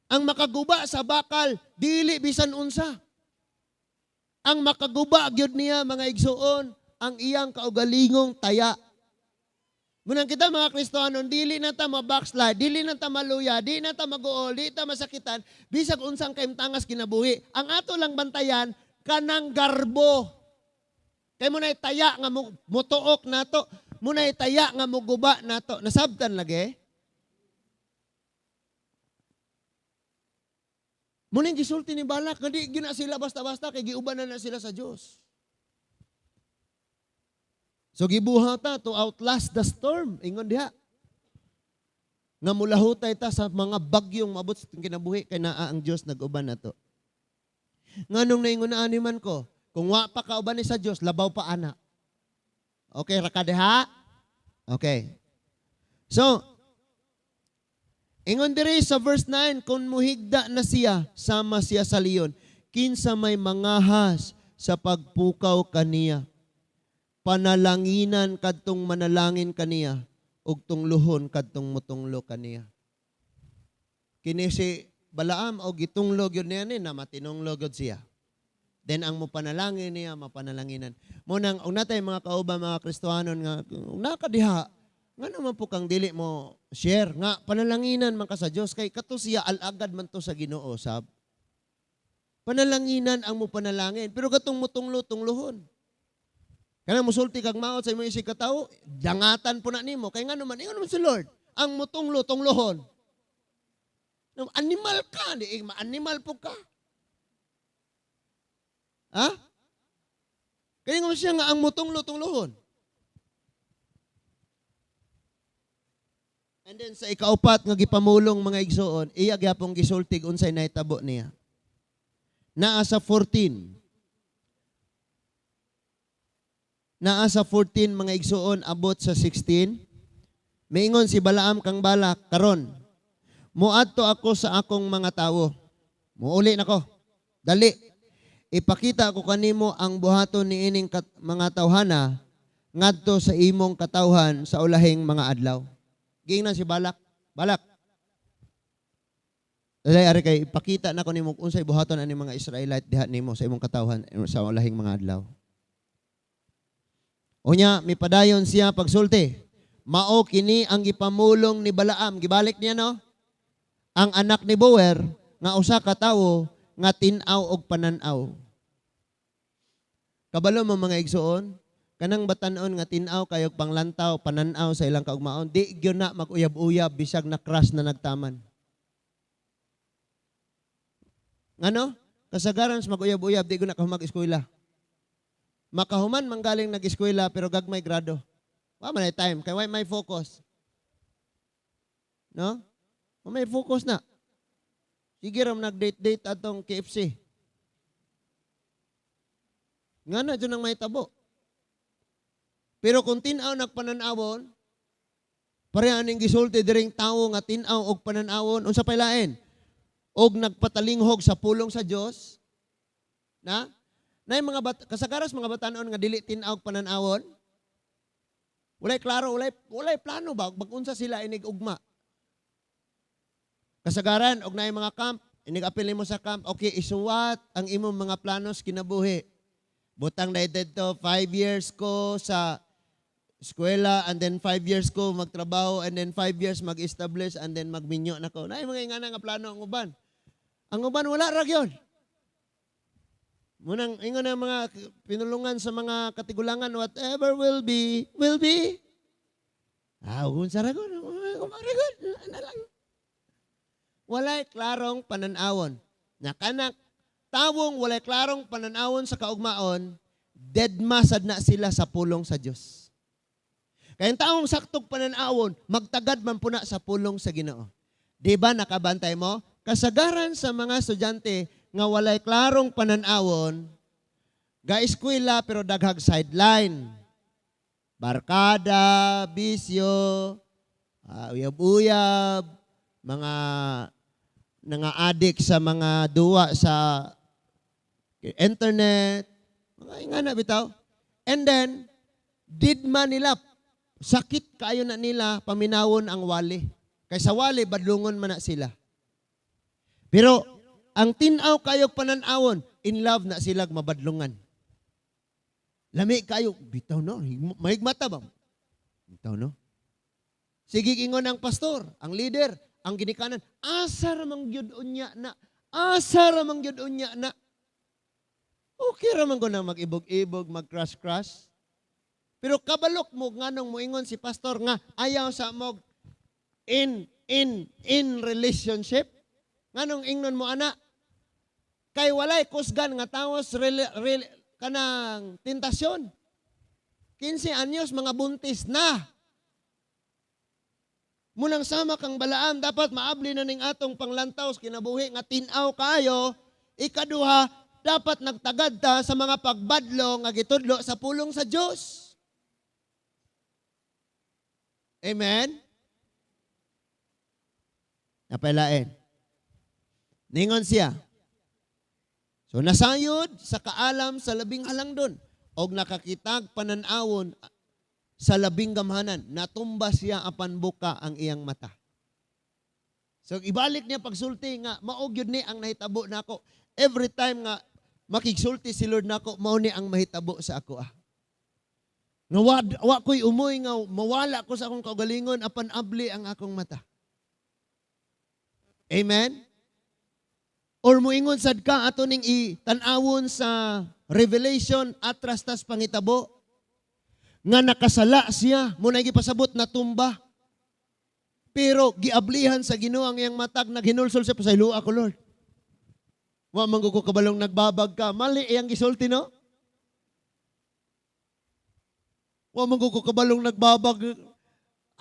Ang makaguba sa bakal, dili bisan unsa. Ang makaguba gyud niya, mga igsuon, ang iyang kaugalingong taya. Munang kita mga Kristohanon, dili na ta ma-backslide, dili na ta maluya, di na ta mag-uol, di ta masakitan, bisag unsang kaimtangas kinabuhi. Ang ato lang bantayan, kanang garbo. Kay mo na taya nga mutuok nato, mo na taya nga muguba nato. Nasabtan lagi? Muna yung gisulti ni Balak, nga di gina sila basta-basta, kay giuban na sila sa Dios. So gibuhat ta to outlast the storm, ingon diha. Nga mulahutay ta sa mga bagyong maabot sa kinabuhi kay naa ang Dios nag-uban nato. Nganong naingon na ani man ko, kung wa pa kauban ni sa Dios, labaw pa ana. Okay, ra ka diha? Okay. So, ingon diri sa verse 9, kung muhigda na siya, sama siya sa leon, kinsa may mangahas sa pagpukaw kaniya. Panalanginan kadtong manalangin kaniya ug tungluhon kadtong mutunglo kaniya. Kini si Balaam og gitunglo gyud niya ni na matinunglo gyud siya. Then ang mopanalangin niya mapanalanginan. Mo nang og natay mga kauban mga Kristohanon nga ug nakadiha ngano man po kang dili mo share nga panalanginan man ka sa Dios kay kato siya alagad man to sa Ginoo sab. Panalanginan ang mopanalangin pero katong mutunglo tungluhon. Kanang musulti kag maot sa imong isig katawo, dangatan po na nimo kay ngano man ingon man si Lord, ang mutunglo tunglohon. Animal ka, di ma-animal po ka. Ha? Kaya nga siya nga ang mutunglo tunglohon. And then sa ikaupat nga gipamulong mga igsoon, iya gyapong gisultig unsay nahitabo niya. Naa sa 14. Naa sa 14 mga igsoon abot sa 16. Miingon si Balaam kang Balak, karon muadto ako sa akong mga tawo. Muuli nako. Dali. Ipakita ko kanimo ang buhaton niining mga tawhana ngadto sa imong katawhan sa ulahing mga adlaw. Giingnan si Balak. Balak. Dali ari kay ipakita nako nimo unsay buhaton ani mga Israelite diha nimo sa imong katawhan sa ulahing mga adlaw. Unya mipadayon siya pagsulti. Mao kini ang gipamulong ni Balaam, gibalik niya no? Ang anak ni Boer nga usa ka tawo nga tin-aw og panan-aw. Kabalo mo mga igsoon, kanang batan-on nga tin-aw kayog panglantaw, panan-aw sa ilang kaugmaon, di gyud na mag-uyab-uyab bisag na crush na nagtaman. Ngano? Kasagaran sa mag-uyab-uyab di gyud na kahumag eskwela. Makahuman manggaling nag-eskwela pero gagmay grado. Wa man ay time kay wa may focus. No? Wa may focus na. Sige ra nag-date-date atong KFC. Nga na dyan ang may tabo. Pero kung tin-aw nagpananawon, pareha aning gisulti diring tawo nga tin-aw og pananawon, unsa pay lain? Og nagpatalinghog sa pulong sa Dios, na? Nay mga kasagaras mga batanon nga dili tin-aw og pananawon. Walay klaro, walay plano ba bag-unsa sila inig ugma. Kasagaran og naay mga camp, inig apil nimo sa camp, okay, isuwat ang imong mga planos kinabuhi. Butang na didto 5 years ko sa eskwela and then 5 years ko magtrabaho and then 5 years mag-establish and then magminyo na ko. Naay mga ingana nga plano ang uban. Ang uban wala ra gyud. Munang ingon ang mga pinulungan sa mga katigulangan, whatever will be, will be. Ah, unsa ra gud, ana lang. Walay klarong pananawon. Nakanak tawong walay klarong pananawon sa kaugmaon, deadma sad na sila sa pulong sa Dios. Kaya ang taong saktog pananawon, magtagad man puna sa pulong sa Ginoo. Di ba nakabantay mo? Kasagaran sa mga estudyante nga walay klarong pananawon, Ga eskwela pero daghag sideline. Barkada, bisyo, uyab-uyab, mga nga-addict sa mga duwa sa internet, mga ingana bitaw. And then, did man nila, sakit kaayo na nila paminawon ang wali. Kay sa wali, badlungon man na sila. Pero, ang tin-aw kayo panan-awon, in love na sila mabadlungan. Lami kayo, bitaw no, mahigmata ba? Bitaw no? Sige ingon ang pastor, ang leader, ang ginikanan, asa ra man gyud unya na, asa ra man gyud unya na. Okay ra man ko na mag-ibog-ibog, mag-crush-crush. Pero kabalok mo nganong moingon si pastor nga ayaw sa mo in relationship. Nganong ingnon mo ana? Kay walay kusgan nga taos kanang tentasyon. 15 anyos mga buntis na. Munang sama kang Balaam, dapat maabli na ning atong panglantaw sa kinabuhi nga tin-aw kayo. Ikaduha, dapat nagtagad ta sa mga pagbadlo nga gitudlo sa pulong sa Dios. Amen? Napailain. Ningon siya. So nasayod sa kaalam sa labing halangdon og nakakitag panan-awon sa labing gamhanan, natumba siya apan buka ang iyang mata. So ibalik niya pagsulti nga mao gyud ni ang nahitabo nako. Every time nga makigsulti si Lord nako, mao ni ang mahitabo sa ako ah. Nga wa ko'y umoy nga mawala ko sa akong kaugalingon apan abli ang akong mata. Amen? Or muingon sad ka ato ning itan-awon sa Revelation atras tas pangitabo nga nakasala siya mo na gipasabot na tumba. Pero giablihan sa Ginoo ang iyang matag, naghinulsol siya, "Pasayloa ako, Lord. Wa man ko kabalong nagbabag ka." Mali iyang gisulti, no? Wa man ko kabalong nagbabag.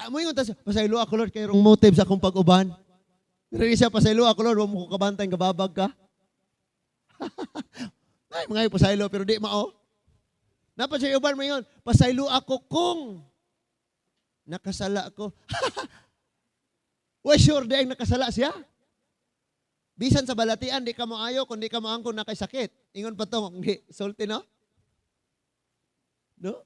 Mo ingon ta siya, "Pasayloa ako, Lord, kay rong motive sa akong pag-uban." Pero siya, "Pasayloa ako, Lord, wa mo ko kabantay gababag ka." Ay, mga pasaylo, pero di mao. Napa siya uban mo yun, "Pasaylo ako kung nakasala ko." Wa sure di ang nakasala siya. Bisan sa balatian, di ka mo ayo kung di ka mo angkon na kay sakit. Ingon pa to, di, sulti no? No?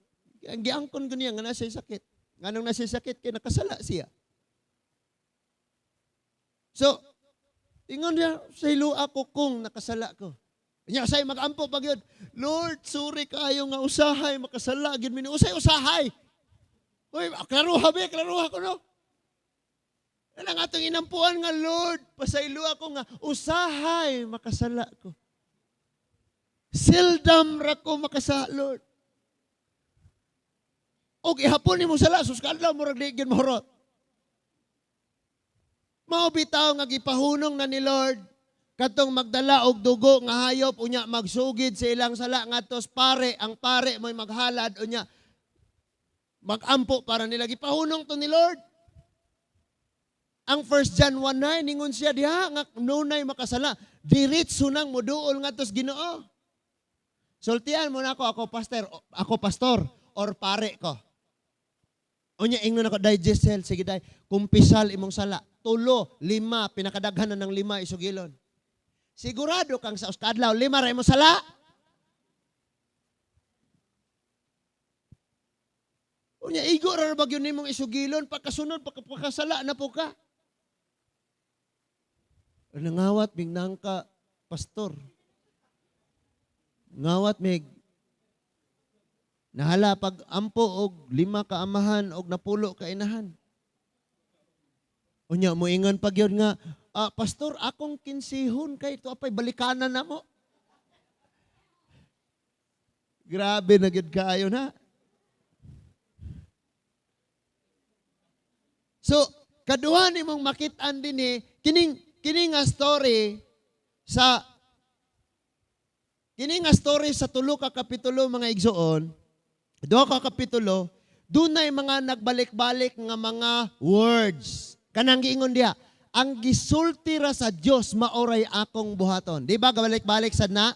Ang giangkon ko niya nga nasa sakit. Nganong nasa sakit, kay nakasala siya. So, ingon niya, "Saylo ako kung nakasala ko." Nya say magampo pag yun, "Lord, sorry kayo nga usahay, makasala, gyud mi." Usay usahay. Uy, klaruha be, klaruha ko no. Yan ang atong inampuan nga, "Lord, pasaylo ako nga usahay makasala ko. Seldom ra ko makasala, Lord." Og ihapon nimo sala, sus kadlaw murag di gyud mahurot. Mao bitaw nga gipahunong na ni Lord katong magdala og dugo nga hayop unya magsugid sa ilang sala ngadto sa pare, ang pare mo'y maghalad unya magampo para nila. Gipahunong to ni Lord. Ang 1 John 1:9 ningon siya diha nga nunay makasala, diretso nang moduol ngadto sa Ginoo. Sultian mo na ako, ako pastor, ako pastor or pare ko. Unya ingnon ako, "Digest, sige day, kumpisal imong sala. Tulo, lima, pinakadaghan na ng lima isugilon." Sigurado kang sa uskadlaw, lima ra imong sala. Unya igo ra ba gyud nimong isugilon, pagkasunod pagkasala na po ka. Nangawat mig nangka pastor. Ngawat mig nahala pag ampo og lima ka amahan og napulo ka inahan. Unya moingon pag yun nga, "Pastor, akong kinsihon kay ito apay balikanan na mo." Grabe na gyud kaayo na. So, kaduha nimong makit-an dinhi kining nga story sa kini nga story sa tulo ka kapitulo, mga igsoon, duha ka kapitulo, dunay mga nagbalik-balik nga mga words. Kanang giingon diha, "Ang gisulti ra sa Dios maoray akong buhaton." Di ba gabalik-balik sad na?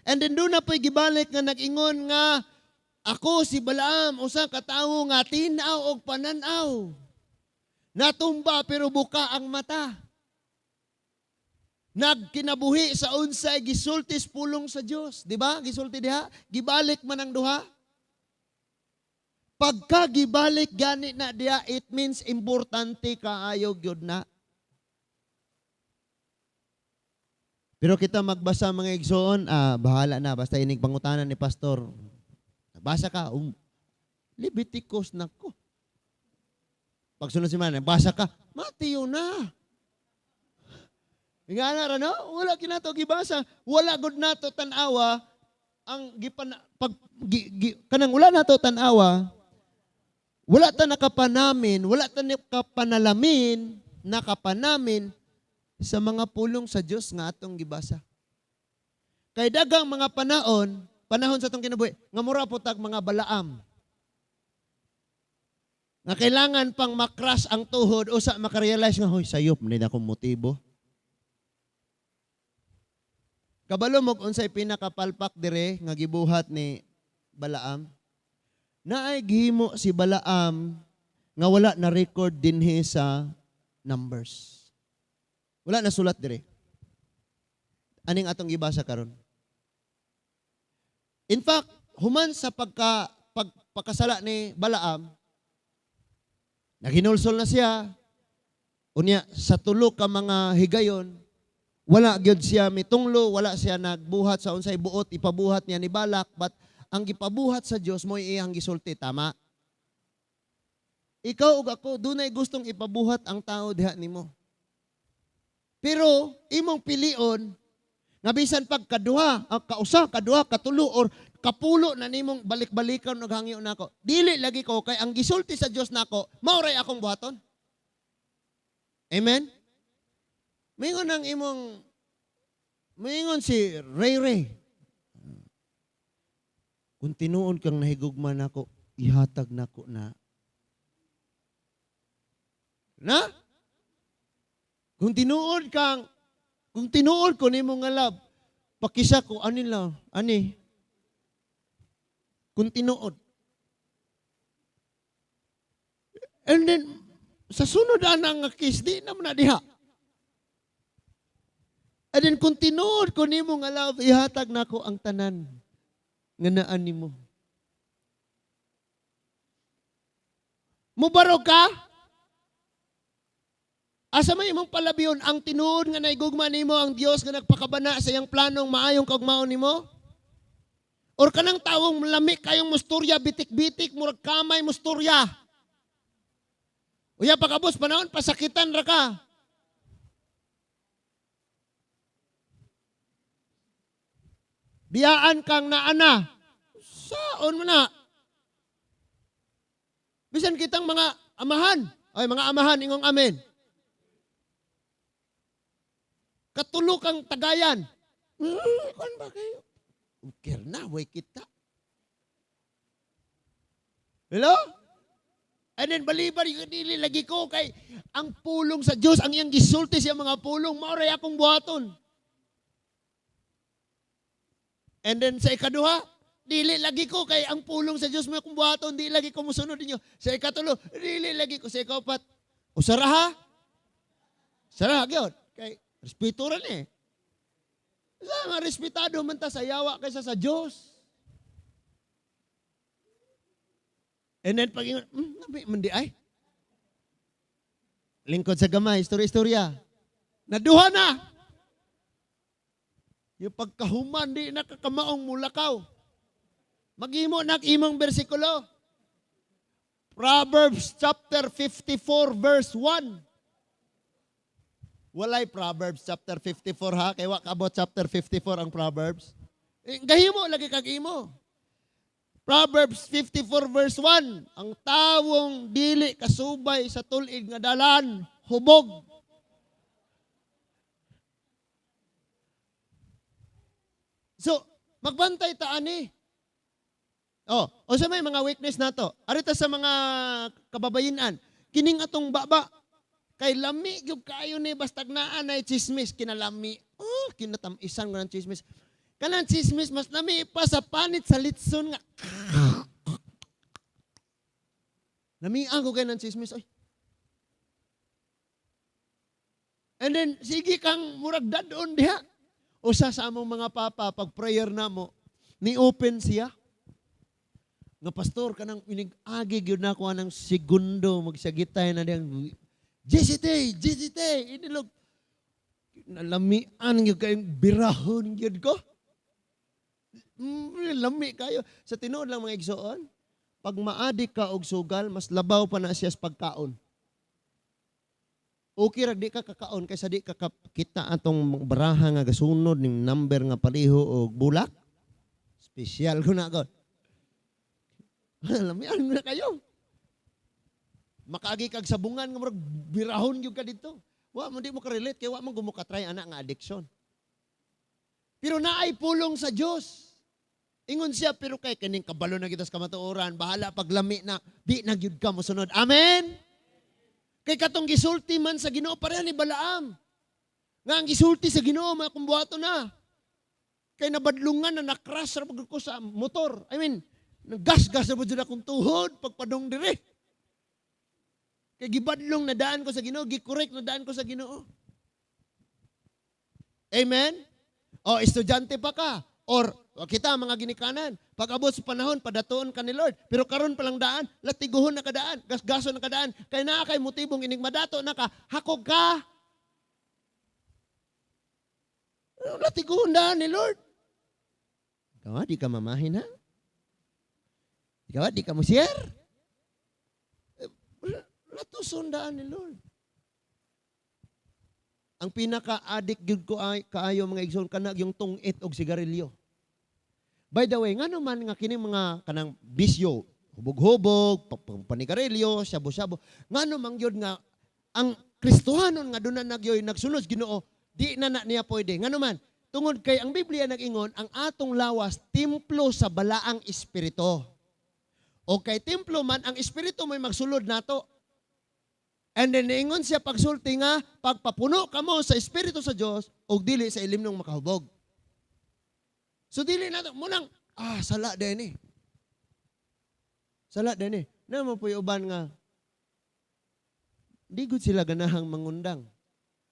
And then doon na po'y gibalik nga nag-ingon nga, "Ako si Balaam, usa ka tawo nga tin-aw og panan-aw. Natumba pero buka ang mata. Nagkinabuhi sa unsay gisulti sa pulong sa Dios." Di ba? Gisulti diha, gibalik man ang duha. Pagka gibalik gani na diha, it means importante kaayo gyud na. Pero kita magbasa, mga igsoon, bahala na, basta inig pangutanan ni pastor. Basa ka, Leviticus nako. Pagsunod si man, basa ka, Matthew na. Nga na ra, no? Wala kinato gibasa. Wala gud nato tan-awa ang gipan pag gi, gi, kanang wala nato tan-awa. Wala ta nakapanamin, wala ta nakapanalamin, nakapanamin sa mga pulong sa Dios nga atong gibasa. Kay dagang mga panahon sa atong kinabuhi, nga mura po tag mga Balaam. Nga kailangan pang makras ang tuhod o sa makarealize nga, "Hoy, sayop ni akong motibo." Kabalo mo unsay pinakapalpak dire nga gibuhat ni Balaam? Naay gihimo si Balaam nga wala na record dinhi sa Numbers. Wala na sulat dire. Aning atong gibasa karon. In fact, human sa pagkasala ni Balaam, naghinulsol na siya. Unya sa tulo ka mga higayon, wala gyud siya mitunglo, wala siya nagbuhat sa unsay buot ipabuhat niya ni Balak, but ang gipabuhat sa Dios mo iyang gisulti, tama? Ikaw ug ako, dunay gustong ipabuhat ang tao diha nimo. Pero imong pilion nga bisan pag kaduha, kausa, kaduha, katulo or kapulo na nimong balik-balikan naghangyo nako. Dili lagi ko kay ang gisulti sa Dios nako, mao ray akong buhaton. Amen? Mingon ang imong mingon si Ray Ray. "Kung tinuod kang nahigugma nako, ihatag nako na." Na? Kung tinuod ko nimo nga love, pakisa ko ani lang, ani. Kung tinuod. And then sa sunod ana nga kiss, di na man na diha. And then kung tinuod ko nimo nga love, ihatag nako ang tanan nga naan nimo. Mubarog ka? Asa may imong palabiyon ang tinuod nga naigugma nimo ang Dios nga nagpakabana sa iyang planong maayong kaugmaon nimo? Or kanang tawong lami kayong musturya, bitik-bitik, murag kamay musturya. Uya pagkabos panahon pasakitan ra ka. Biyaan kang naana. Saon mo na? Bisan kitang mga amahan. Ay, mga amahan, ingong amen. Katulo kang tagayan. Kuan ba kayo? Ukir na, way kita. Hello? And then, balibar, yung dili lagi ko kay ang pulong sa Diyos, ang iyang gisulti siya mga pulong, maoray akong buhaton. And then sa ikaduha, dili lagi ko kay ang pulong sa Diyos mo akong buhaton, dili lagi ko musunod ninyo. Sa ikatulo, dili lagi ko. Sa ikaupat, usara ha? Sara gyud. Kay respeto ra ni. Sa nga respetado man ta sa yawa kaysa sa Diyos. And then pag ingon, nabi man di ay. Lingkod sa gamay, istorya-istorya. Naduha na. Yung pagkahuman, di nakakamaong mulakaw. Maghimo na imong bersikulo. Proverbs chapter 54 verse 1. Walay Proverbs chapter 54 ha. Kay wa kaabot chapter 54 ang Proverbs. Gahimo lagi kag imo. Proverbs 54 verse 1. Ang tawong dili kasubay sa tul-id nga dalan, hubog. So, magbantay ta ani. Oh, o sa may mga weakness nato. Arita sa mga kababayinan, kining atong baba kay lami gyud kaayo ni bastag naa nay chismis kinalami. Oh, kinatamisan ko ng chismis. Kanang chismis mas lami pa sa panit sa litson nga. Lamian ko kay ng chismis oy. And then sige kang murag dadon diha. Usa sa among mga papa pag prayer namo, ni open siya. Nga pastor kanang inig-agi gyud nako anang segundo magsagitay na diyang JCT, JCT, inilog. Nalamian gyud kayong birahon gyud ko. Lami kayo. Sa tinuod lang mga igsoon, pag maadik ka og sugal, mas labaw pa na siya sa pagkaon. Okay ra di ka kakaon kaysa di ka kita atong baraha nga gasunod ning number nga pareho og bulak. Special ko na god. Lamian na kayo. Makaagi kag sabungan nga murag birahon gyud ka dito. Wa mo di mo ka-relate kay wa man gumuka try ana nga addiction. Pero naay pulong sa Dios. Ingon siya pero kay kining kabalo na kita sa kamatuoran, bahala paglami na di na gyud ka mosunod. Amen. Kay katong gisulti man sa Ginoo pareha ni Balaam. Nga ang gisulti sa Ginoo mga kumbuhato na. Kay nabadlungan na nakras ra pag ko sa motor. I mean, naggasgas na po dyan akong tuhod pagpadong dire. Kay gibadlong na daan ko sa Ginoo, gikorek na daan ko sa Ginoo. Amen? O, estudyante pa ka. Or, kita mga ginikanan, pag abot sa panahon, padatuon ka ni Lord. Pero karon pa lang daan, latiguhon na kadaan, gasgason na kadaan. Kay naa kay motibong inig madato na ka, hakog ka. Latiguhon daan ni Lord. Ikaw, di ka mamahin ha? Ikaw, di ka mo share? Latuson daan ni Lord. Ang pinaka-addict gyud ko ay kaayo mga igsoon kana yung tungit og sigarilyo. By the way, ngano man nga kini mga kanang bisyo, hubog-hubog, panigarilyo, shabu-shabu, ngano man gyud nga ang Kristohanon nga duna nagyoy nagsunod Ginoo, di na na niya pwede. Ngano man, tungod kay ang Biblia nag-ingon, ang atong lawas templo sa balaang espiritu. O kay templo man ang espiritu mo'y magsulod nato. And then niingon siya pagsulti nga pagpapuno kamo sa espiritu sa Dios og dili sa ilimnong makahubog. So dili nato munang sala din eh. Sala din eh. Na mo puy uban nga di gud sila ganahang mangundang.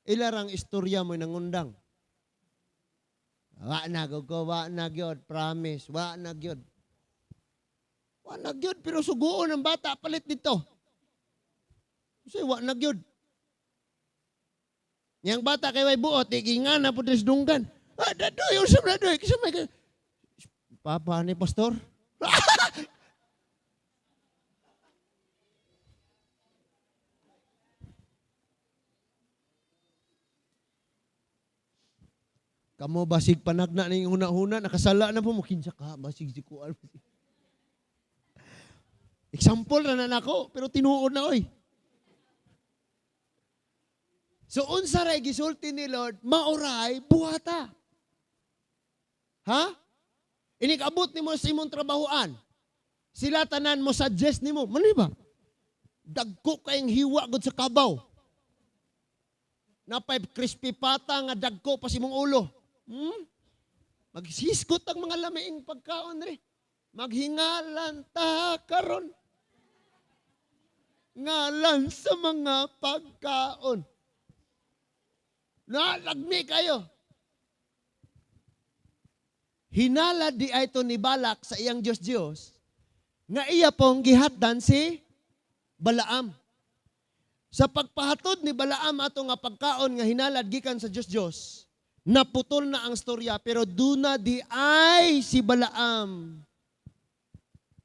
Ilarang istorya mo'y nangundang. Wa na gud ko, wa na gyud, promise, wa na gyud. Wa na gyud pero suguon ang bata palit dito. Kasi wa na gyud. Yang bata kay way buot, di nga na pud dunggan. Ah, dadoy, usap na doy. Kasi may papa ni pastor. Kamo basig panagna ning huna-huna, nakasala na po mo kinsa ka basig si kuan. Example ra na nako, pero tinuod na oy. So unsa ray gisulti ni Lord, maoray buhata. Ha? Inig-abot nimo sa imong trabahoan. Sila tanan mo suggest nimo, mali ba? Dagko kayong hiwa gud sa kabaw. Napay crispy pata nga dagko pa sa imong ulo. Magsiskot ang mga lamiing pagkaon re. Maghingalan ta karon. Ngalan sa mga pagkaon. Nalagmi kayo. Hinala di ay ito ni Balak sa iyang Diyos-Diyos, nga iya pong gihatdan si Balaam. Sa pagpahatod ni Balaam ato nga pagkaon nga hinalad gikan sa Diyos-Diyos, naputol na ang storya, pero duna di ay si Balaam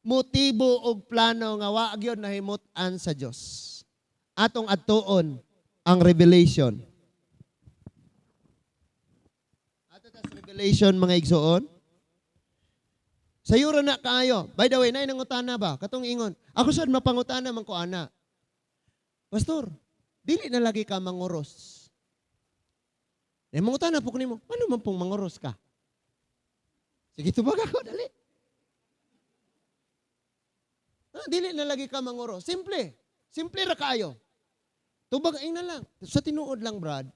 motibo og plano nga wa gyud nahimut-an sa Dios. Atong adtuon ang Revelation. Ato tas Revelation mga igsoon. Sayura na kaayo. By the way, naay nangutana ba? Katong ingon. Ako sad mapangutana man ko ana. Pastor, dili na lagi ka manguros. Eh, mangutana po ko nimo, ano man pong manguros ka? Sige, tubag ako, dali. Ah, dili na lagi ka manguros. Simple. Simple ra kaayo. Tubag, ingna lang. Sa tinuod lang, Brad,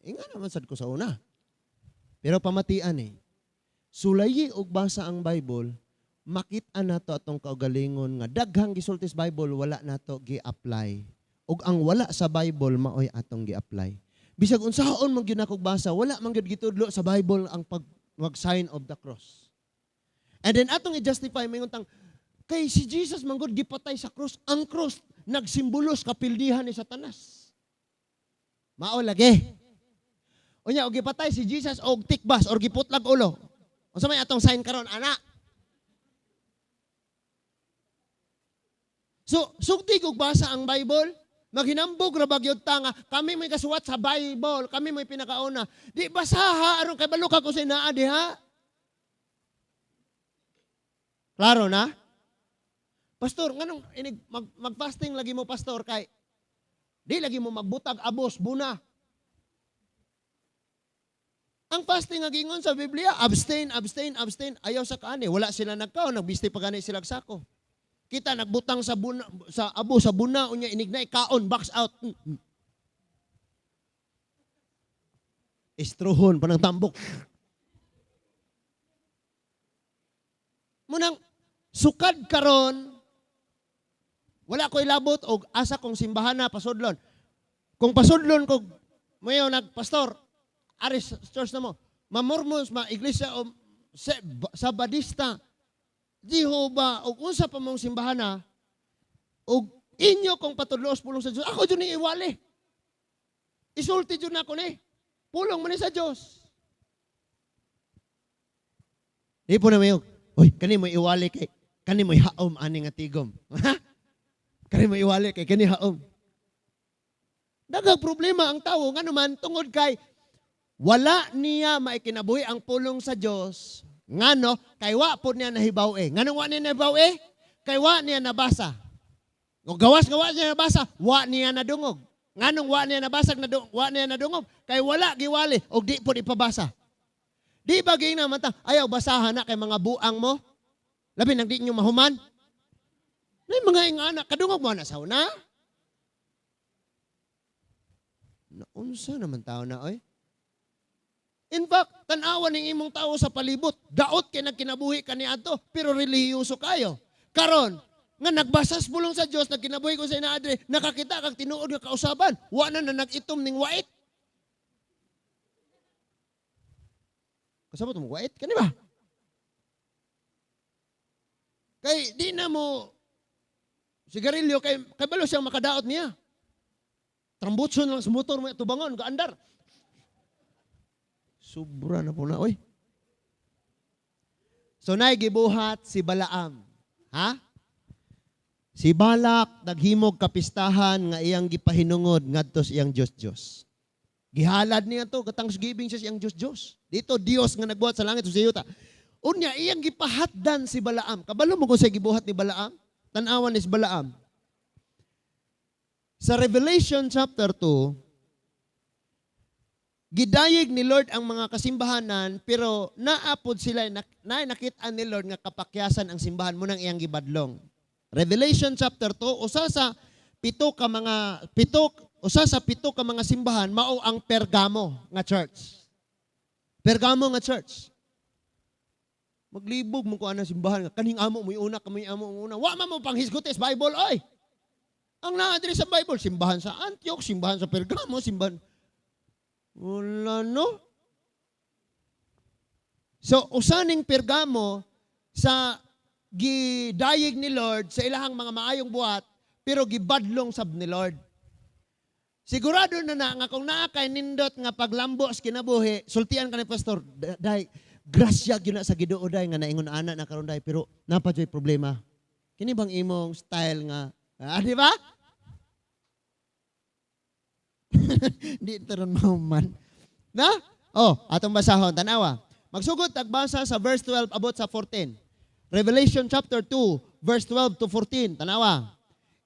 inga naman sad ko sa una. Pero pamatian eh. Sulayi og basa ang Bible, makita nato atong kaugalingon nga daghang gisulti sa Bible wala nato gi-apply. Ug ang wala sa Bible maoy atong gi-apply. Bisag unsaon man gyud nakog basa, wala man gyud gitudlo sa Bible ang pag mag sign of the cross. And then atong i-justify, maingon tang kay si Jesus man gud gipatay sa cross, ang cross nagsimbolos kapildihan ni Satanas. Mao lagi. Unya og gipatay si Jesus og tikbas or giputlag ulo. Unsa may atong sign karon, ana? So, sugti og basa ang Bible, maghinambog ra ba gyud ta nga kami may kasuwat sa Bible, kami may pinakauna. Di basaha aron kay balo ka kung naa diha. Klaro na? Pastor, nganong inig mag-fasting lagi mo, pastor, kay di lagi mo magbutag abos buna. Ang fasting nga giingon sa Biblia, abstain, abstain, abstain, ayaw sa kaani. Wala sila nagkaon, nagbisti pa gani sila sako. Kita nagbutang sa buna, sa abo sa buna unya inignay kaon box out. Estrohon panang tambok. Munang sukad karon wala ko ilabot og asa kong simbahan na pasudlon. Kung pasudlon ko mayo nagpastor aris church na mo, ma-Mormons, ma-iglesia o Sabadista, di ho ba, og unsa pa mong simbahan na, og inyo kong patudloos pulong sa Diyos, ako dyan ni iwali. Isulti dyan ako ni. Pulong man ni sa Diyos. Di po na mayo, uy, kani mo iwali kay, kani mo haom ani nga tigom. Kani mo iwali kay, kani haom. Daghang problema ang tawo, ngano man, tungod kay, wala niya maikinabuhi ang pulong sa Diyos. Ngano, kay wa po niya nahibaw eh. Nganong wa niya nahibaw eh? Kay wa niya nabasa. O gawas-gawas niya nabasa, wa niya nadungog. Nganong wa niya nabasa, wa niya nadungog? Kay wala giwali, og di po ipabasa. Di ba ging naman ta, ayaw basahan na kay mga buang mo? Labi nang di nyo mahuman? May mga ingana, kadungog mo na sa una? Naunsa naman tao na, oy? In fact, tan-awan ning imong tao sa palibot. Daot kay nagkinabuhi kaniadto, pero relihiyoso kayo. Karon, nga nagbasas pulong sa Dios, nagkinabuhi ko sa inaadre, nakakita kag tinuod nga kausaban. Wa na na nag-itom ning wait. Kasabot mo wait kani ba? Kay di na mo sigarilyo kay kabalo siyang makadaot niya. Trambutson lang sa motor mo tubangon gaandar. Sobra na po na, oy. So, nay gibuhat si Balaam. Ha? Si Balak naghimog kapistahan nga iyang gipahinungod ngadto sa iyang Dios-Dios. Gihalad niya to, kathanksgiving siya sa iyang Dios-Dios. Dito, Dios nga nagbuhat sa langit sa yuta. Unya, iyang gipahatdan si Balaam. Kabalo mo kung siya gibuhat ni Balaam? Tan-awan ni si Balaam. Sa Revelation chapter 2, gidayeg ni Lord ang mga kasimbahanan, pero naapod sila, na nakita ni Lord nga kapakyasan ang simbahan mo nang iyang gibadlong. Revelation chapter 2, usa sa pito ka mga simbahan mao ang Pergamo nga church. Pergamo nga church. Maglibog mo ko ana simbahan nga kaning amo mo una, kami amo mo una. Wa man mo panghisgutis Bible oy. Ang naa diri sa Bible, simbahan sa Antioch, simbahan sa Pergamo, simbahan. Wala, no? So, usaning Pergamo sa gidayeg ni Lord sa ilahang mga maayong buhat, pero gibadlong sab ni Lord. Sigurado na na nga kung naa kay nindot nga paglambo sa kinabuhi, sultian ka ni pastor, day, grasya gyud na sa Ginoo day nga naingon ana na karon day, pero napa joy problema. Kini bang imong style nga, di ba? Di taron mahuman. Na? Oh, atong basahon, tanawa. Magsugod tagbasa sa verse 12 abot sa 14. Revelation chapter 2, verse 12 to 14. Tanawa.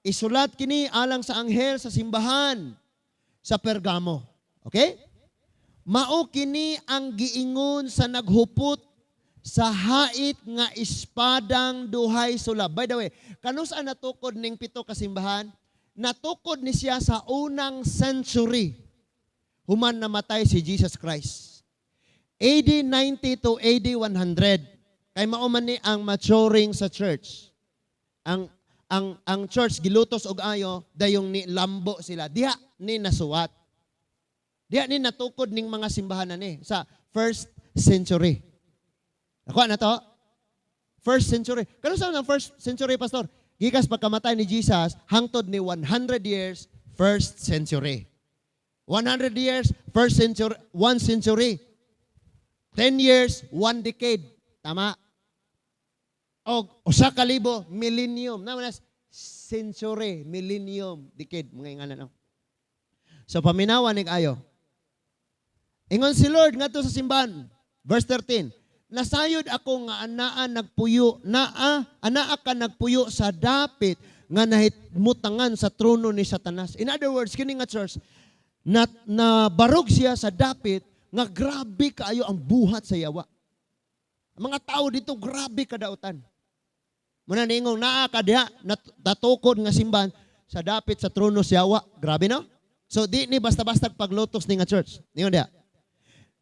Isulat kini alang sa anghel sa simbahan sa Pergamo. Okay? Mao kini ang giingon sa naghupot sa hait nga espadang duhay sulab. By the way, kanus-a natukod ning pito ka simbahan? Natukod ni siya sa unang century human namatay si Jesus Christ. AD 90 to AD 100. Kay mao man ni ang maturing sa church. Ang church gilutos og ayo, dayong ni lambo sila. Diha ni nasuwat. Diha ni natukod ning mga simbahan na ni sa first century. Nakuha na to? First century. Kano sa ang first century, Pastor? Gikas pagkamatay ni Jesus, hangtod ni 100 years, first century. 100 years, first century, one century. 10 years, one decade. Tama? O 1,000, millennium. Naman nas, century, millennium, decade. Mga ingana, no? So, paminawan ni ayo. Ingon si Lord ngadto sa simbahan. Verse 13. "Nasayod ako nga anaa nagpuyo, naa anaa ka nagpuyo sa dapit nga nahitmutangan sa trono ni Satanas." In other words, kini nga church na nabarog siya sa dapit nga grabe kaayo ang buhat sa yawa. Ang mga tao dito, grabe kadautan. Muna niingong naa ka diha natukod nga simbahan sa dapit sa trono sa yawa. Grabe, no? So di ni basta-basta paglutos ni nga church. Ningon diha.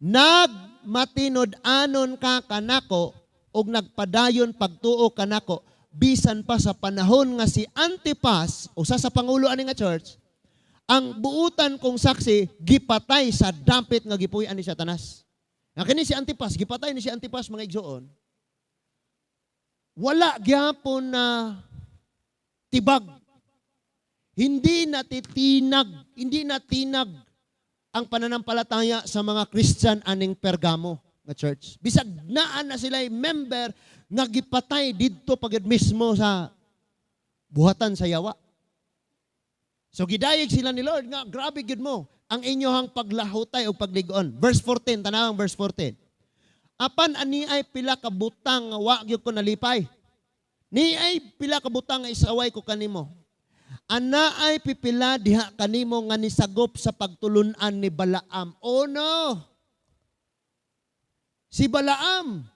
"Nagmatinud-anon ka kanako ug nagpadayon pagtuo kanako bisan pa sa panahon nga si Antipas, usa sa pangulo ani nga church, ang buutan kong saksi, gipatay sa dapit nga gipuy-an ni Satanas." Nga kini si Antipas, gipatay ni si Antipas, mga igsoon. Wala gyapon na tibag. Hindi natitinag, hindi natinag ang pananampalataya sa mga Christian aning Pergamo nga church. Bisag naa na sila member nga gipatay didto pagid mismo sa buhatan sa yawa. So gidayeg sila ni Lord nga grabe gyud mo ang inyohang paglahutay o pagligon. Verse 14, tanawang verse 14. "Apan ani ay pila ka butang nga wa gyud ko nalipay. Ni ay pila ka butang nga isaway ko kanimo. Ana ay pipila diha kanimo nga nisagop sa pagtulunan ni Balaam." Oh no! Si Balaam,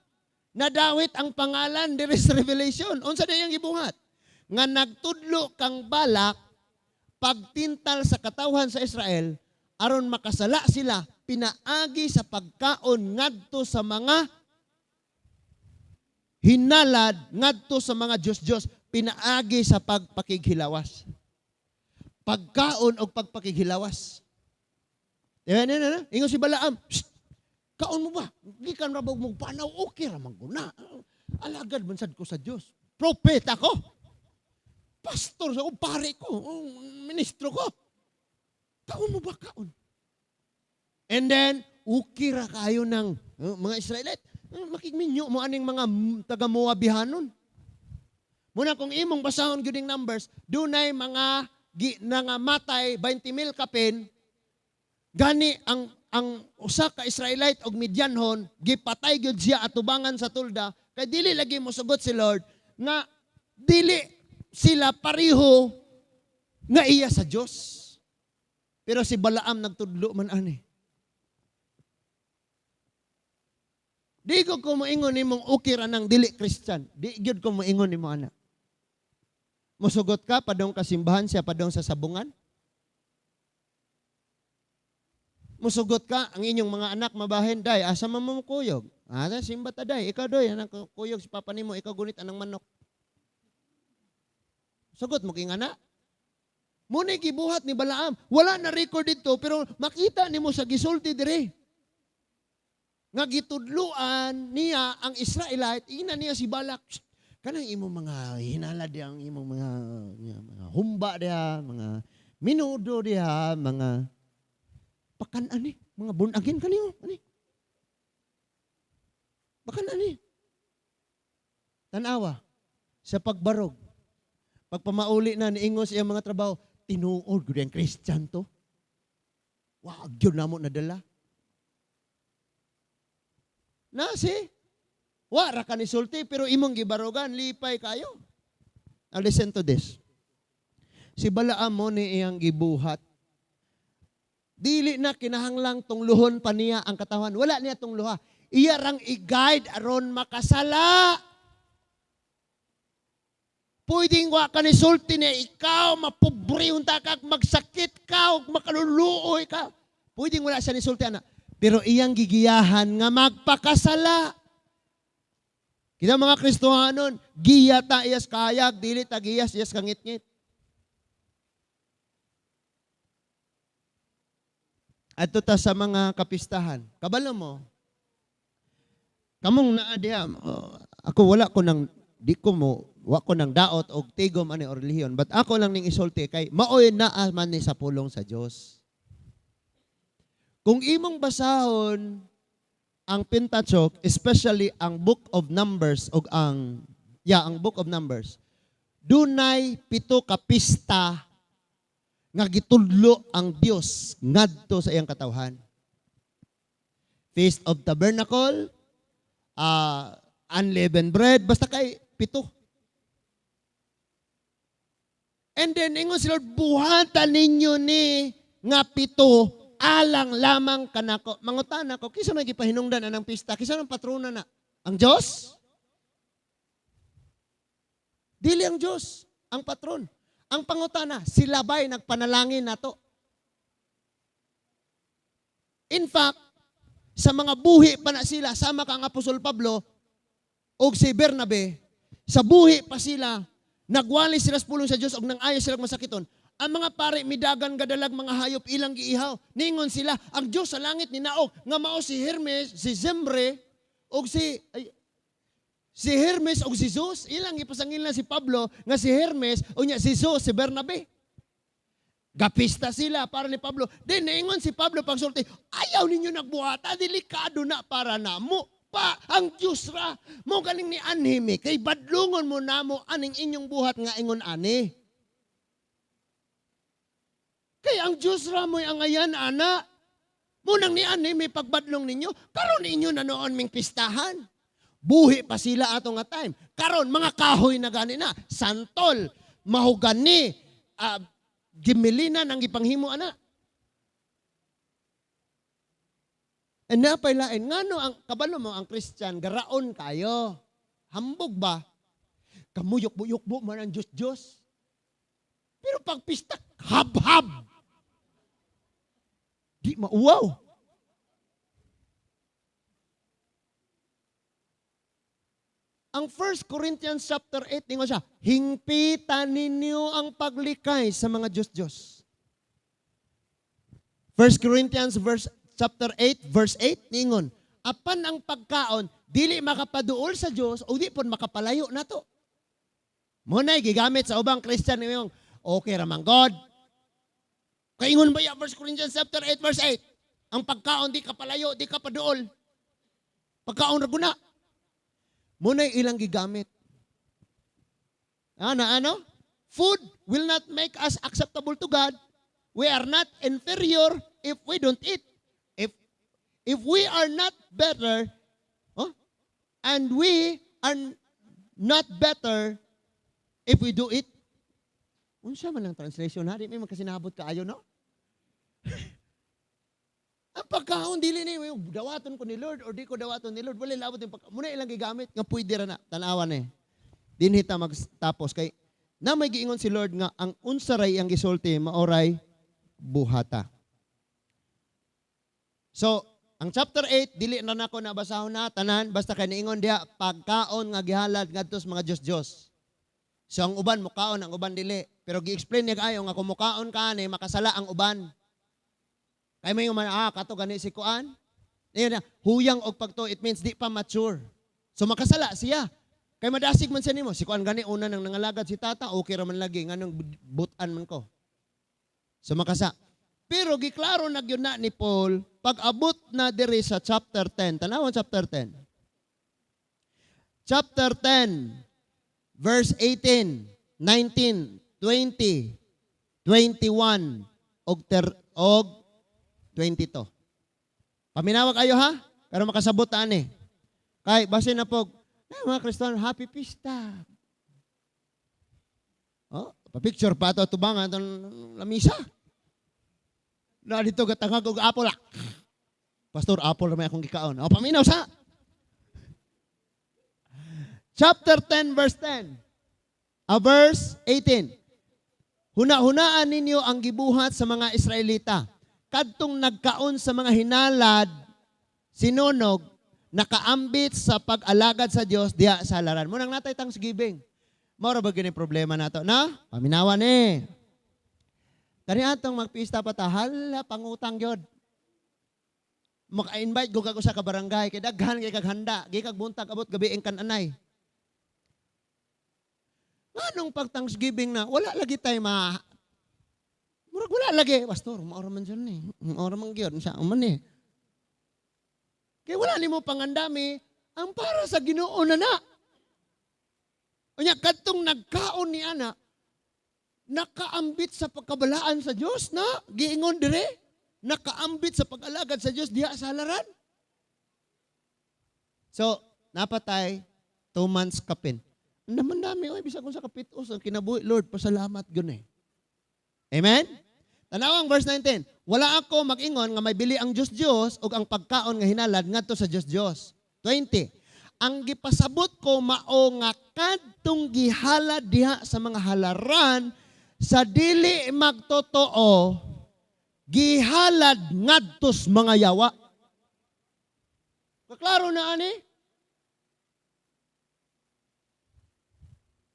nadawit ang pangalan diri sa Revelation. Unsa day ang gibuhat? "Nga nagtudlo kang Balak pagtintal sa katawhan sa Israel aron makasala sila pinaagi sa pagkaon ngadto sa mga hinalad ngadto sa mga Diyos-Diyos pinaagi sa pagpakighilawas." Pagkaon o pagpakighilawas. Diba, na, na, na. Ingon si Balaam, "Psst, kaon mo ba? Gikan ra ba mo panaw, okay ra man ko na. Alagad man sad ko sa Dios. Propeta ko. Pastor sa ko, pare ko, oh, ministro ko. Kaon mo ba, kaon?" And then, okay ra kayo ng mga Israelite. Makigminyo mo aning mga taga Moabihanon. Muna kung imong basahon gyud ning Numbers, dunay mga nangamatay 20 mil kapin, gani ang usa ka Israelite og Midianhon gipatay gyud siya atubangan sa tolda kay dili lagi mosugot si Lord nga dili sila pareho nga iya sa Dios. Pero si Balaam nagtudlo man ani. Di ko moingon nimong okay ra nang dili Christian. Di gyud ko moingon nimo ana. Musugot ka padong kasimbahan siya padong sa sabungan? Musugot ka ang inyong mga anak mabahin, "Day, asa man mo kuyog?" "Ah, simba ta, day." "Ikaw doy, anang kuyog si papa nimo, ikaw gunit anang manok." Sugot mo king ana. Muna gibuhat ni Balaam. Wala na record dito pero makita nimo sa gisulti dire. Nga gitudluan niya ang Israelite, ina niya si Balak, "Shh, kanang imong mga hinalad diha, ang imong mga humba diha, mga minudo diha, mga pakan ani, mga bunagin kaniyo, ani. Pakan ani." Tanawa sa pagbarog. Pagpamauli na niingos iyang mga trabaho, "Tinuod gud ang Christian to. Wa gyud namo nadala." Na si wa ra ka ni sulti pero imong gibarugan, lipay kayo. Now listen to this. Si Balaam mo ni iyang gibuhat. Dili na kinahanglang tungluhon pa niya ang katawan. Wala niya tungluha. Iya rang i-guide aron makasala. Pwedeng wa ka ni sulti niya, ikaw mapobre unta ka, magsakit ka, ug makaluluoy ka. Pwedeng wala siya ni sulti ana. Pero iyang gigiyahan nga magpakasala. Kita mga Kristohanon, giya ta iyas kayag, dili ta giyas iyas kangitngit. Adto ta sa mga kapistahan. Kabalo mo, kamong naa diha, oh, ako wala ko nang, di ko mo, wa ko nang daot og tigom ani or relihiyon, but ako lang ning isulti kay maoy naa man ni sa pulong sa Dios. Kung imong basahon ang Pentateuch, especially ang Book of Numbers og ang yeah, ang Book of Numbers, dunay 7 ka pista nga gitudlo ang Dios ngadto sa iyang katawhan. Feast of Tabernacle, unleavened bread, basta kay 7. And then ingon si Lord, buhatan ninyo ni nga 7 alang lamang kanako. Mangutana ko, kinsa may gipahinungdan anang pista? Kinsa nang patrona na? Ang Dios? Dili ang Dios, ang patron. Ang pangutana, sila ba'y nagpanalangin nato? In fact, sa mga buhi pa na sila, sama ka ang Apostol Pablo og si Bernabe, sa buhi pa sila, nagwali sila sa pulong sa Dios og nang-ayo sila masakiton. Ang mga pare midagan gadalag mga hayop ilang giihaw. Ningon sila, ang Dios sa langit ninaog nga mao si Hermes, si Zembre og si ay, si Hermes og si Zeus. Ilang gipasangil na si Pablo nga si Hermes unya si Zeus, si Bernabe. Gapista sila para ni Pablo. Then niingon si Pablo pagsulti, ayaw ninyo nagbuhata, delikado na para namo. Pa ang Dios ra mo galing ni anhimi kay badlungon mo namo aning inyong buhat nga ingon ani. Kay ang Dios ra mo'y angayan ana. Munang ni ani may pagbadlong ninyo, karon ninyo na noon ming pistahan. Buhi pa sila ato nga time. Karon mga kahoy na gani na, santol, mahogani, gimilinan ang gipanghimo ana. And napay lain ngano ang kabalo mo ang Christian garaon kayo. Hambog ba? Kamuyok-buyok man ang Dios-Dios. Pero pag pista, hab-hab. Di mauwaw. Ang 1 Corinthians chapter 8, ningon siya, hingpitan ninyo ang paglikay sa mga Diyos-Diyos. 1 Corinthians chapter 8, verse 8, ningon, apan ang pagkaon, dili makapaduol sa Diyos o di pon makapalayo na to. Muna'y gigamit sa ubang Christian ngayong, okay ramang God. Kaingon ba ya 1 Corinthians chapter 8, verse 8? Ang pagkaon, di ka palayo, di ka paduol. Pagkaon ra guna. Muna'y ilang gigamit. Ano, ano? Food will not make us acceptable to God. We are not inferior if we don't eat. If we are not better, huh? And we are not better if we do it. Unsa man ang translation ha? Di may magkasinabot kaayo, no? Ang pagkaon, dili ni, dawaton ko ni Lord or di ko dawaton ni Lord. Wala labot yung pagkaon. Muna ilang gigamit nga pwede ra na. Tanawan eh. Dinhi ta magtapos. Kay na may giingon si Lord nga ang unsaray ang gisulti maoray buhata. So, ang chapter 8, dili na nako nabasahon na tanan, basta kay niingon diha pagkaon nga gihalad ngadto sa mga Dios-Dios. So ang uban mukaon, ang uban dili. Pero gi-explain niya kaayo nga kung mukaon ka ani makasala ang uban. Kay may man kato gani si kuan. Ayun na, huyang og pagto, it means di pa mature. So makasala siya. Kay madasig man siya nimo, si kuan gani una nang nangalagad si tata, okay ra man lagi nganong butan man ko. So makasa. Pero giklaro na gyud na ni Paul pag abot na diri sa chapter 10. Tanawon chapter 10. Chapter 10 verse 18, 19, 20, 21 og 22. Paminawag kayo ha? Pero makasabot ani. Kay basin na po, mga Kristiyano, happy pista. Oh, pa-picture pa ato tubangan atong lamisa. Na dito gatangag og apple. Ah. Pastor, apple ra may akong gikaon. Oh, paminaw sa. Chapter 10 verse 10. Verse 18. Huna-hunaan ninyo ang gibuhat sa mga Israelita. Kadtong nagkaon sa mga hinalad Si Nonog nakaambit sa pag-alagad sa Dios diha sa halaran. Munang natay thanksgiving. Mao ra ba gini problema nato na? Paminawan eh. Kani atong magpista pa ta, hala, pangutang gyud. Maka-invite go kag usa ka barangay kay daghan kay kag handa, gikan buntag abot gabi ang kananay. Nganong pag Thanksgiving na wala lagi tay ma murag wala lagi, "Pastor, mao ra man jud ni. Mao ra man gyud sa man ni." Kay wala nimo pangandami ang para sa Ginoo na na. Unya kadtong nagkaon ni ana nakaambit sa pagkabalaan sa Dios na giingon dire, nakaambit sa pag-alagad sa Dios diha sa halaran. So, napatay 2 months kapin. Naman dami, oy, bisag kung sa kapitos ang kinabuhi, Lord, pasalamat gyud eh. Amen? Tanawang verse 19. Wala ako mag-ingon nga may bili ang Diyos Diyos o ang pagkaon nga hinalad ngadto sa Diyos Diyos. 20. Ang gipasabot ko mao nga kadtong gihalad diha sa mga halaran sa dili magtotoo, gihalad ngadto sa mga yawa. Kaklaro na ani?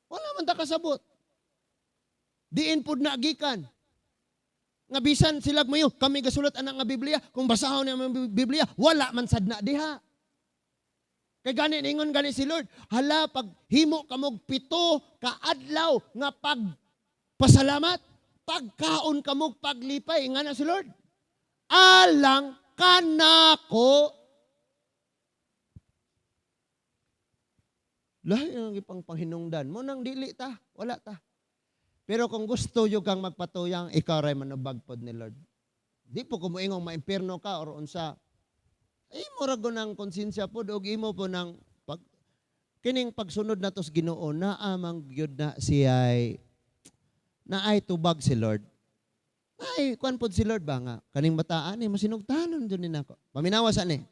Wala man ta kasabot. Diin pud na gikan. Nga bisan sila mayo, kami gasulat anak nga Biblia, kung basahon niya ang Biblia, wala man sad na diha. Kay gani ningon gani si Lord, hala, pag himo kamog 7 ka adlaw nga pag pasalamat, pagkaon kamog paglipay, nga na si Lord. Alang kanako. Lahi ang ipang panghinungdan. Mo nang dili ta, wala ta. Pero kung gusto yo kang magpatuyang, ikaw ray manubag pod ni Lord. Di po kung moingong maimpierno ka or unsa. Imo ra go ng konsensya pod og imo po ng pag kining pagsunod nato sa Ginoo, naa man gyud na siya'y naay tubag si Lord. Ay, kuan pod si Lord ba nga kaning bataan eh masinugtanon jud ni nako. Paminawa sa ni.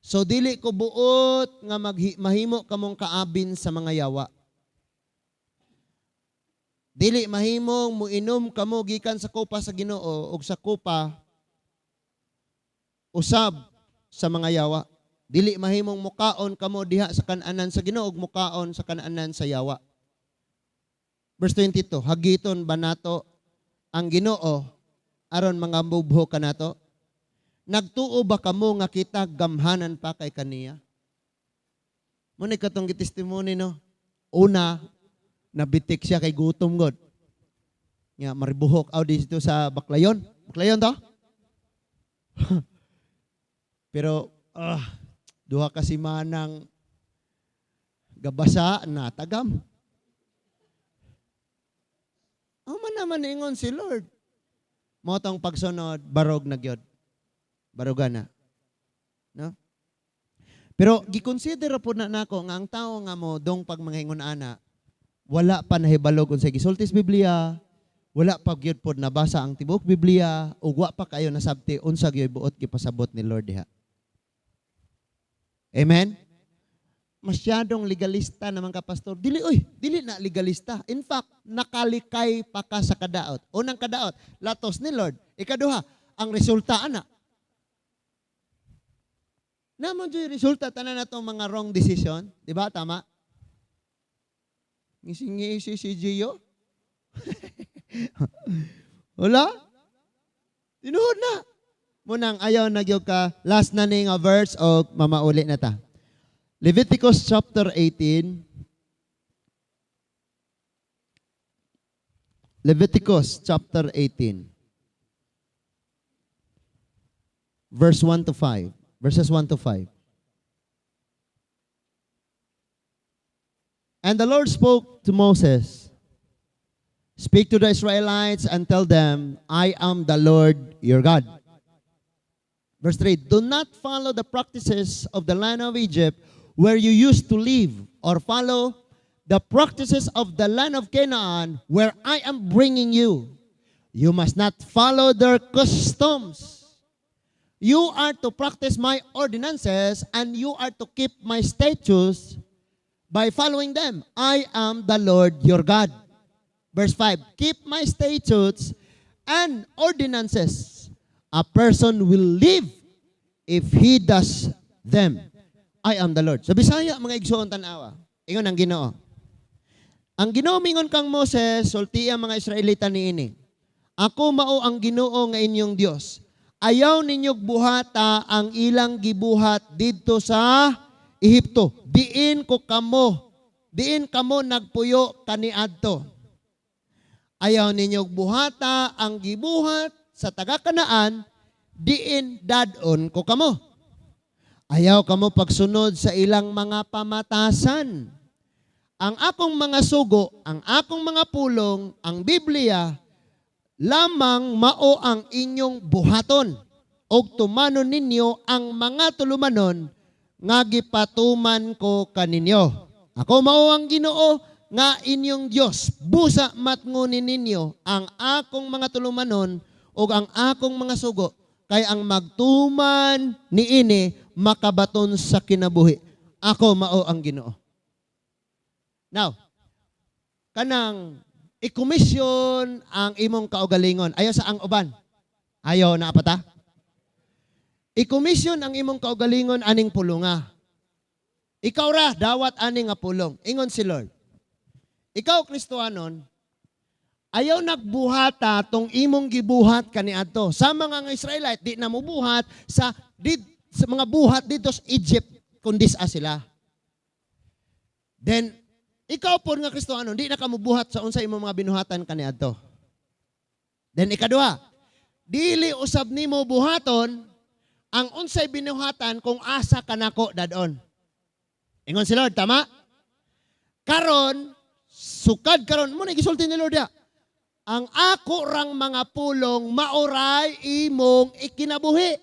So dili ko buot nga mahimo kamong kaabin sa mga yawa. Dili mahimong muinom kamo gikan sa kopa sa Ginoo ug sa kopa usab sa mga yawa. Dili mahimong mukaon kamo diha sa kananan sa Ginoo ug mukaon sa kananan sa yawa. Verse 22, hagiton ba nato ang Ginoo aron mga mubho kanato? Nagtuo ba kamo nga kita gamhanan pa kay kaniya? Muna katong gitestimony, no. Una, nabitik siya kay gutom god. Nga maribuhok aw dito sa Baclayon. Baclayon to? Pero 2 ka simanang gabasa na tagam. Amo man naman ingon si Lord. Mao tong pagsunod, barog na gyud. Baroga na. No? Pero gikonsider po na nako nga ang tao nga mo dong pag mga ingon ana, wala pa nahibalo kung sa gisulti sa Biblia, wala pa gyud pod nabasa ang tibuok Biblia, ug wa pa kayo nasabti unsa gyud buot gipasabot ni Lord diha. Amen? Masyadong legalista naman ka, pastor. Dili oy, dili na legalista. In fact, nakalikay pa ka sa kadaot. Unang kadaot, latos ni Lord. Ikaduha, ang resulta ana. Naman yung resulta tanan natong mga wrong decision, di ba? Tama? Ngising-ngisi si Gio. Wala? Tinuod na. Munang ayaw na gyud ka. Last na ni nga verse o mamauli na ta. Leviticus chapter 18. Leviticus chapter 18. Verse 1 to 5. Verses 1 to 5. And the Lord spoke to Moses, "Speak to the Israelites and tell them, I am the Lord your God." Verse 3, "Do not follow the practices of the land of Egypt where you used to live, or follow the practices of the land of Canaan where I am bringing you. You must not follow their customs. You are to practice my ordinances and you are to keep my statutes by following them. I am the Lord your God." Verse 5, "Keep my statutes and ordinances. A person will live if he does them. I am the Lord. Sa Bisaya, mga igsoon, tan-awa. Ingon ang Ginoo. Ang Ginoo mingon kang Moses, sultia mga Israelita niini. Ako mao ang Ginoo nga inyong Dios. Ayaw ninyog buhata ang ilang gibuhat didto sa Ehipto. Diin ko kamo, diin kamo nagpuyo kaniadto. Ayaw ninyog buhata ang gibuhat sa taga-Kanaan, diin dad-on ko kamo. Ayaw kamo pagsunod sa ilang mga pamatasan. Ang akong mga sugo, ang akong mga pulong, ang Biblia, lamang mao ang inyong buhaton og tumanon ninyo ang mga tulumanon nga gipatuman ko kaninyo. Ako mao ang Ginoo nga inyong Dios. Busa matngunin ninyo ang akong mga tulumanon ug ang akong mga sugo, kay ang magtuman niini makabaton sa kinabuhi. Ako mao ang Ginoo. Now, kanang i-commission ang imong kaugalingon. Ayaw sa ang uban. Ayaw na apata. I-commission ang imong kaugalingon aning pulunga. Ikaw ra dawat ani nga pulong. Ingon si Lord. Ikaw, Kristohanon, ayaw nagbuhata tong imong gibuhat kaniadto. Sa mga nga Israelite, di na mubuhat sa mga buhat dito sa Egypt kundi sa sila. Then ikaw po nga Kristohanon, di na ka mubuhat sa unsa imong mga binuhatan kaniadto. Then ikaduha, dili usab nimo buhaton ang unsay binuhatan kung asa kanako dadon. Ingon si Lord, tama? Karon, sukad karon, mo na gisulti ni Lord ya. Ang ako rang mga pulong maoray imong ikinabuhi.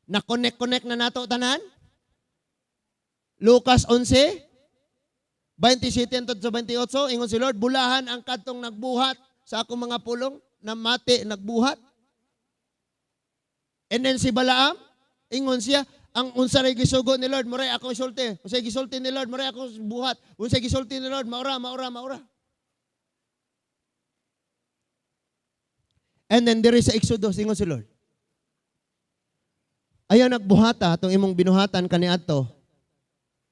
Na connect-connect na nato tanan? Lucas 11, 27 to 28, ingon si Lord, bulahan ang kadtong nagbuhat sa akong mga pulong, namati nagbuhat. And then si Balaam, ingon siya, ang unsa ray gisugo ni Lord, moray akong isulti. Unsay gisulti ni Lord, moray akong buhat. Unsay gisulti ni Lord, maura, maura, maura. And then there is sa Exodus, ingon si Lord. Ayaw nagbuhata atong imong binuhatan kaniadto.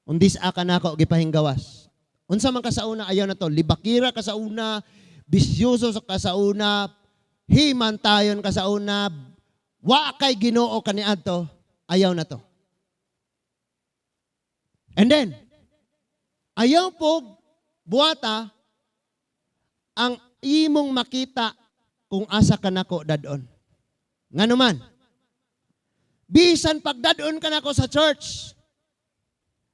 Undis ka nako gipahinggawas. Unsa man ka sa una, ayaw na to. Libakira ka sa una, bisyoso ka sa una, himantayon ka sa una, wa kay Ginoo kaniadto, ayaw na to. And then, ayaw po buhata ang imong makita kung asa ka nako dadon. Ngano man, bisan pagdadon ka nako sa church,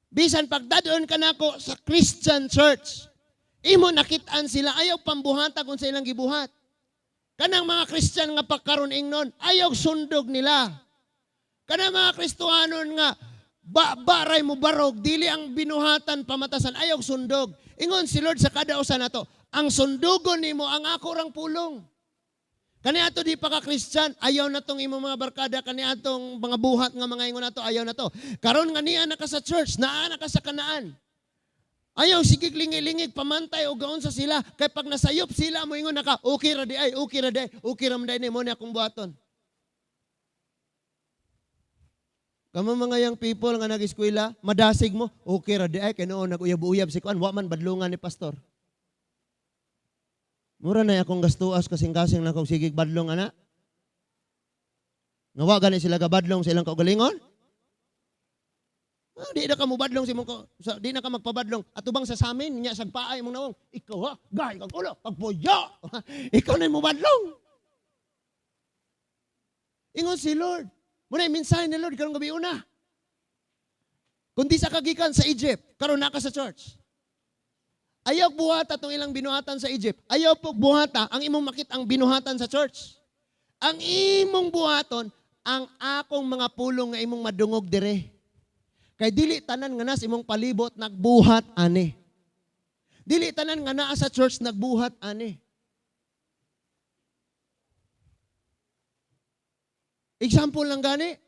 bisan pagdadon ka nako sa Christian church, imo nakitaan sila, ayaw pambuhata kung sa ilang gibuhat. Kanang mga Christian nga pagkaron ingnon, ayaw sundog nila. Kanang mga Kristohanon nga, ba-baray mo barog, dili ang binuhatan pamatasan, ayaw sundog. Ingon si Lord sa kada usa nato, ang sundugon nimo ang ako rang pulong. Kani ato di pa ka Christian, ayaw na tong imong mga barkada, kani atong mga buhat nga mga ingon nato, ayaw na to. Karon nga niya na ka sa church, naa na ka sa Kanaan. Ayaw sige lingi-lingig pamantay o gaon sa sila, kay pag nasayop sila mo ingon na ka, okay ra di ay, okay ra di ay, okay ra man di ni mo ni akong buhaton. Kamo mga young people nga nag-eskwela, madasig mo, okay ra di ay, kay noon nag-uyab-uyab si kuan, wa man badlungan ni pastor. Mura na akong gastuas kasing-kasing na kong sigig badlong ana. Nga wa gani sila gabadlong sa ilang kaugalingon? Ah, di na ka mobadlong sa imong sa, di na ka magpabadlong. Atubang sa samin nya sagpaay imong nawong. Ikaw ha, gay kag ulo, pagpuyo. Ikaw na mobadlong. Ingon si Lord. Muna mensahe ni Lord karong gabi una. Kung di sa kagikan sa Egypt, karon na ka sa church. Ayaw buhata tong ilang binuhatan sa Egypt. Ayaw po buhata ang imong makita ang binuhatan sa church. Ang imong buhaton, ang akong mga pulong nga imong madungog dire. Kay dili tanan nga nas imong palibot nagbuhat ani. Dili tanan nga naa sa church nagbuhat ani. Example lang gani.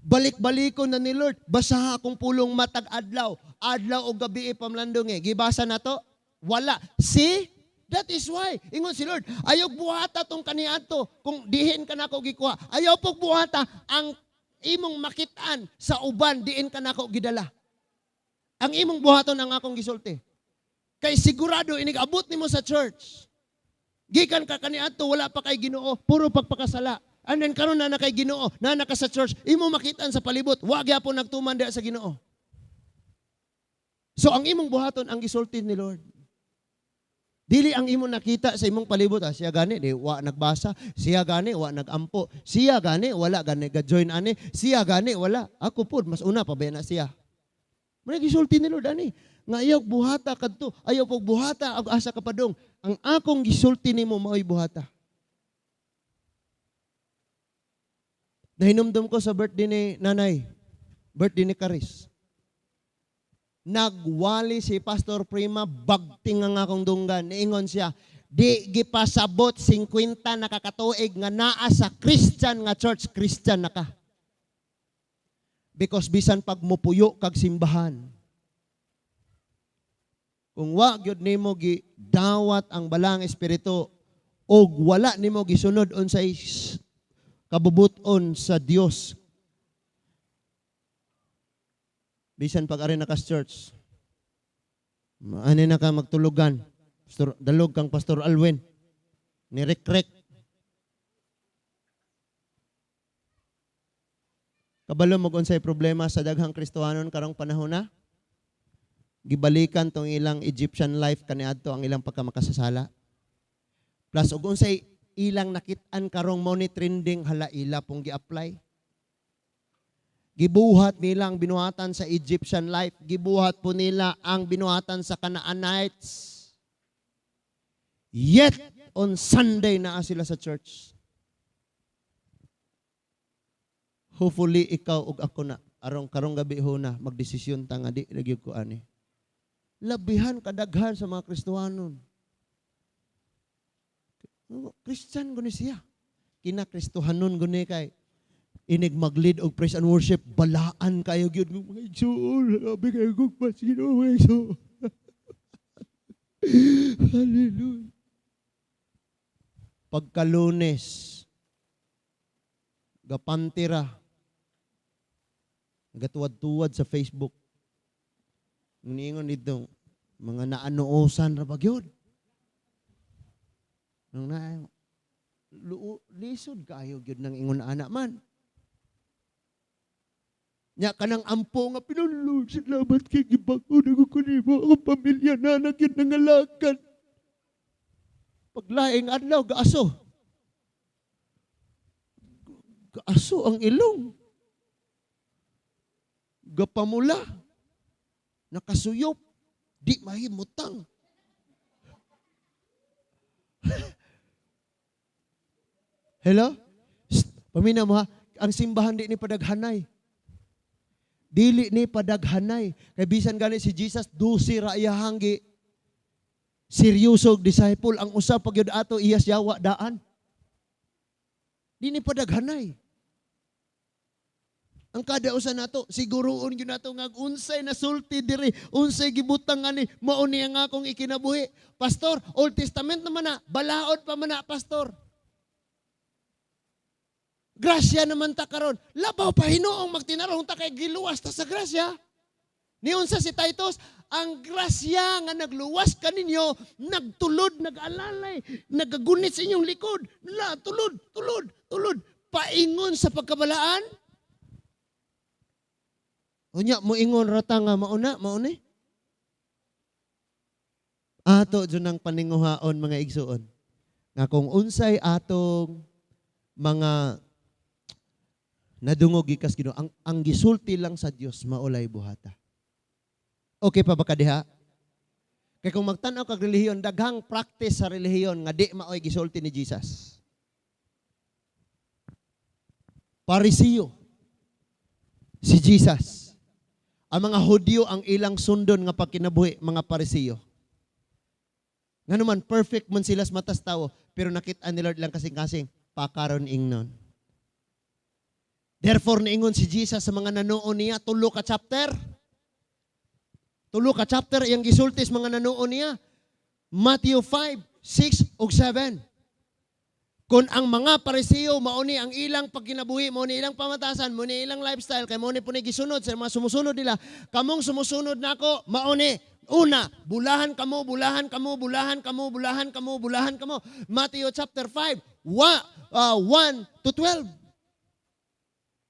Balik-balikon na ni Lord. Basaha akong pulong matag adlaw. Adlaw o gabi pamlandong eh. Gibasa na to? Wala. Si That is why, ingon si Lord, ayaw buhata tong kaniadto kung dihin ka nako gikuha. Ayaw pog buhata ang imong makitaan sa uban diin ka nako gidala. Ang imong buhaton ang akong gisulti. Kay sigurado inig abot nimo sa church. Gikan ka kaniadto, wala pa kay Ginoo, puro pagpakasala. And then karon na na kay Ginoo, na na ka sa church, imo makitaan sa palibot, wa gyapon nagtuman diha sa Ginoo. So ang imong buhaton ang gisulti ni Lord. Dili ang imong nakita sa imong palibot, ah, siya gani di wa nagbasa, siya gani wa nagampo, siya gani wala gani ga-join ani, siya gani wala. Ako pud mas una pa ba na siya. Mao gisulti ni Lord ani nga ayaw buhata kadto, ayaw pog buhata og asa ka padung. Ang akong gisulti nimo mao'y buhata. Nahinumdum ko sa birthday ni nanay, birthday ni Karis. Nagwali si Pastor Prima, bagting nga akong dunggan. Niingon siya, di gipasabot 50 nakakatuig nga naa sa Christian nga church, Christian na ka. Because bisan pag mupuyo kag simbahan, kung wa gyud nimo gidawat ang balang espiritu og wala nimo gisunod unsay kabubuton sa Dios, bisan pag ari na ka sa church, maani na ka magtulugan, pastor, dalog kang Pastor Alwin, nirekrek. Kabalo mo unsay problema sa daghang Kristohanon karong panahon na? Gibalikan tong ilang Egyptian life kaniadto ang ilang pagkamakasasala. Plus og unsay ilang nakit-an karong mao ni trending, hala, ila pong gi-apply. Gibuhat nila ang binuhatan sa Egyptian life. Gibuhat po nila ang binuhatan sa Canaanites. Yet, on Sunday naa sila sa church. Hopefully, ikaw ug ako na, arong karong gabi ho na, magdesisyon ta nga di lagi ko ani. Labihan kadaghan sa mga Kristohanon. Christian guni siya. Kinakristohanon guni kay inig mag-lead og praise and worship, balaan kayo gyud mga igsoon. Grabe kayo gugma sa Ginoo, mga igsoon. Hallelujah. Pagka-Lunes, gapantira, nagatuwad-tuwad sa Facebook. Niingon dito, mga naanoosan ra ba gyud? Nung na, lisod kayo gyud nang ingon ana man. Nya kanang ampo nga pinulod, salamat kay gibag-o na ko nimo akong pamilya na nagyud nangalagan. Paglaing adlaw gaaso. Gaaso ang ilong. Gapamula. Nakasuyop. Di mahimutang. Hello? Shh, pamina mo ha, ang simbahan di ni padaghanay. Dili ni padaghanay. Kay bisan gani si Jesus, 12 ra iyahang gi seryoso disciple. Ang usa pa gyud ato iyas yawa daan. Di ni padaghanay. Ang kada usa nato, siguroon gyud nato nga unsay nasulti diri, unsay gibutang ani, mao ni ang akong ikinabuhi. Pastor, Old Testament naman na, balaod pa man na, pastor. Grasya naman ta karon. Labaw pa hinuong magtinarong ta kay giluwas ta sa grasya. Niunsa si Titus, ang grasya nga nagluwas kaninyo, nagtulod, nag-alalay, nagagunit sa inyong likod. La, tulod, tulod, tulod. Paingon sa pagkabalaan. Unya, moingon rata nga mauna, mauni. Ato dyan ang paninguhaon mga igsuon. Nga kung unsay atong mga nadungog gikas Ginoo, ang gisulti lang sa Dios maulay buhata. Okay pa ba ka diha? Kay kung magtan-aw kag relihiyon, daghang practice sa relihiyon nga di maoy gisulti ni Jesus. Parisiyo si Jesus. Ang mga Hudyo ang ilang sundon nga pagkinabuhi, mga Parisiyo. Nga naman, perfect man sila sa matas tawo, pero nakita ni Lord lang kasing-kasing, pakaron ingnon. Therefore, niingon si Jesus sa mga nanuon niya, tulo ka chapter. Tulo ka chapter, iyang gisulti sa mga nanuon niya. Matthew 5, 6 ug 7. Kung ang mga Pariseo mauni ang ilang pagkinabuhi, mao ni ilang pamatasan, mao ni ilang lifestyle, kay mao ni po ni gisunod sa mga sumusunod nila, kamong sumusunod nako, mauni. Una, bulahan kamo, bulahan kamo, bulahan kamo, bulahan kamo, bulahan kamo. Matthew chapter 5, 1 to 12.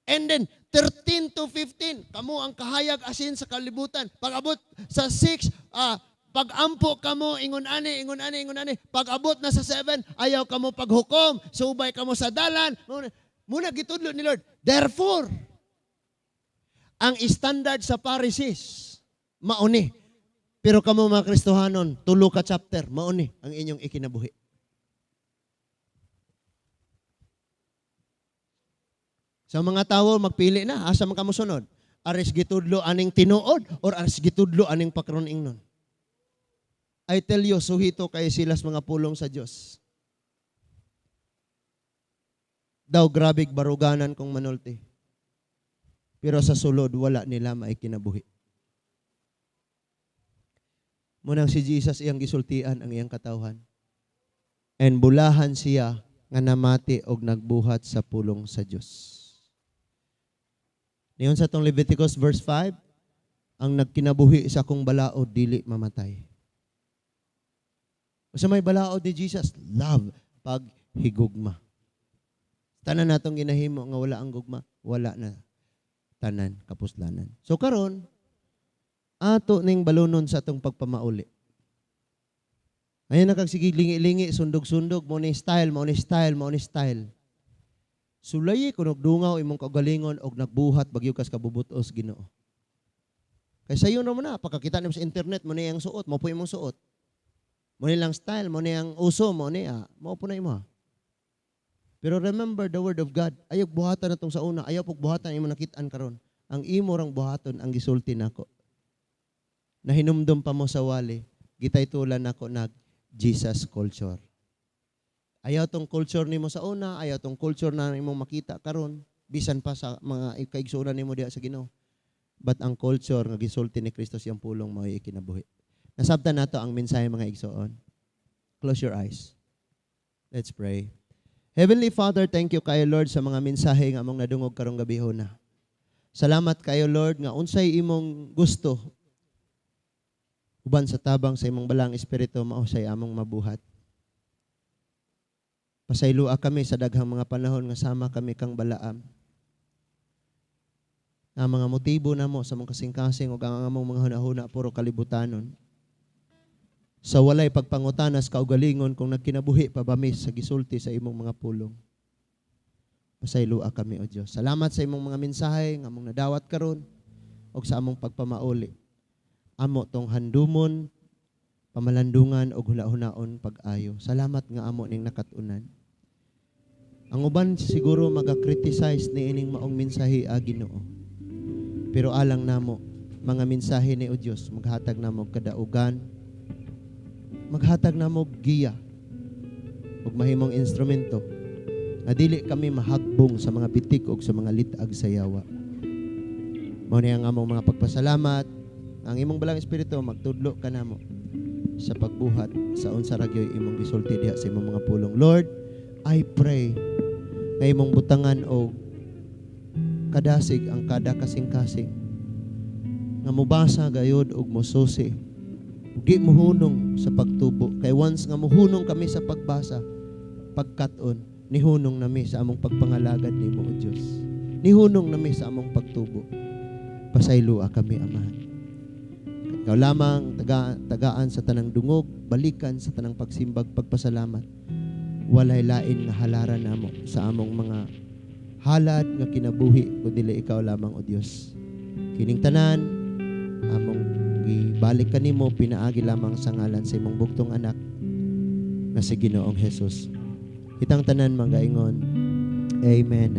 And then, 13 to 15, kamo ang kahayag asin sa kalibutan. Pag-abot sa 6, pag-ampo kamo, ingon ani, ingon ani, ingon ani. Pag-abot na sa 7, ayaw kamo paghukom, subay kamo sa dalan. Muna gitudlo ni Lord. Therefore, ang standard sa Pharisees, mauni. Pero kamo mga Kristohanon, tulo ka chapter, mauni ang inyong ikinabuhi. Sa mga tao, magpili na, asa man kamo sunod? Aris gitudlo aning tinuod or aris gitudlo aning pakron ingnon? I tell you, suhito kay silas mga pulong sa Dios. Daw grabig baruganan kong manulti. Pero sa sulod, wala nila maikinabuhi. Munang si Jesus iyang gisultian ang iyang katawhan. And bulahan siya nga namati og nagbuhat sa pulong sa Dios. Niyon sa tong Leviticus verse 5, ang nagkinabuhi sa akong balaod dili mamatay. Sa may balaod ni Jesus, love, paghigugma. Tanan natong ginahimo nga wala ang gugma, wala na tanan kapuslanan. So karon ato ning balunon sa atong pagpamauli. Ayun na kag sige lingi-lingi, sundog-sundog, mo ni style, mo ni style, mo ni style. Sulayi kunog dungaw imong kaugalingon og nagbuhat bagyo kas kabubutos Ginoo. Kay sayo na mo na pagkakita nimo sa internet mo ni ang suot, mo po imong suot. Mo ni lang style, mo ni ang uso, mo ni mo po na imo. Pero remember the word of God. Ayaw buhatan na tong sa una, ayaw pug buhatan imo nakit-an karon. Ang imo rang buhaton ang gisulti nako. Nahinumdum pa mo sa wali, gitaytulan nako nag Jesus culture. Ayaw tong culture nimo sa una, ayaw tong culture na imong makita karon, bisan pa sa mga kaigsuonan nimo diha sa Ginoo. But ang culture nga gisulti ni Kristo siyang pulong mao'y ikinabuhi. Nasabtan nato ang mensahe, mga igsoon. Close your eyes. Let's pray. Heavenly Father, thank you kayo, Lord, sa mga mensahe nga among nadungog karong gabihona. Salamat kayo, Lord, nga unsay imong gusto uban sa tabang sa imong balang espiritu mao say among mabuhat. Pasayloa kami sa daghang mga panahon nga sama kami kang Balaam. Ang mga motibo namo sa among kasing-kasing ug ang among mga hunahuna puro kalibutanon. Sa walay pagpangutanas kaugalingon kung nagkinabuhi pa ba mi sa gisulti sa imong mga pulong. Pasayloa kami, O Dios. Salamat sa imong mga mensahe nga among nadawat karon ug sa among pagpamauli. Amo tong handumon, pamalandungan ug hulahunaon pag-ayo. Salamat nga amo ning nakat-unan. Ang uban siguro maga-criticize ni ining maong mensahe a Ginoo. Pero alang namo mga mensahe ni o Dios maghatag namo og kadaugan, maghatag namo og giya ug mahimong instrumento nga dili kami mahagbong sa mga bitik ug sa mga lit-ag sa yawa. Mao ni ang among mga pagpasalamat. Ang imong balang espiritu magtudlo kanamo sa pagbuhat sa unsa ra gyoy imong gisulti diha sa imong mga pulong. Lord, I pray nga imong butangan og kadasig ang kada kasing-kasing nga mobasa gayod og mosusi, di mohunong sa pagtubo, kay once nga mohunong kami sa pagbasa, pagkat-on, nihunong nami sa among pagpangalagad nimo, O Dios, nihunong nami sa among pagtubo. Pasayloa kami, Amahan. Ikaw lamang tagaan sa tanang dungog, balikan sa tanang pagsimbag, pagpasalamat. Walay lain nga halaran namo sa among mga halad nga kinabuhi kundi ikaw lamang, O Dios. Kining tanan among gibalik kanimo pinaagi lamang sa ngalan sa imong bugtong anak nga si Ginoong Jesus. Kitang tanan magaingon, Amen.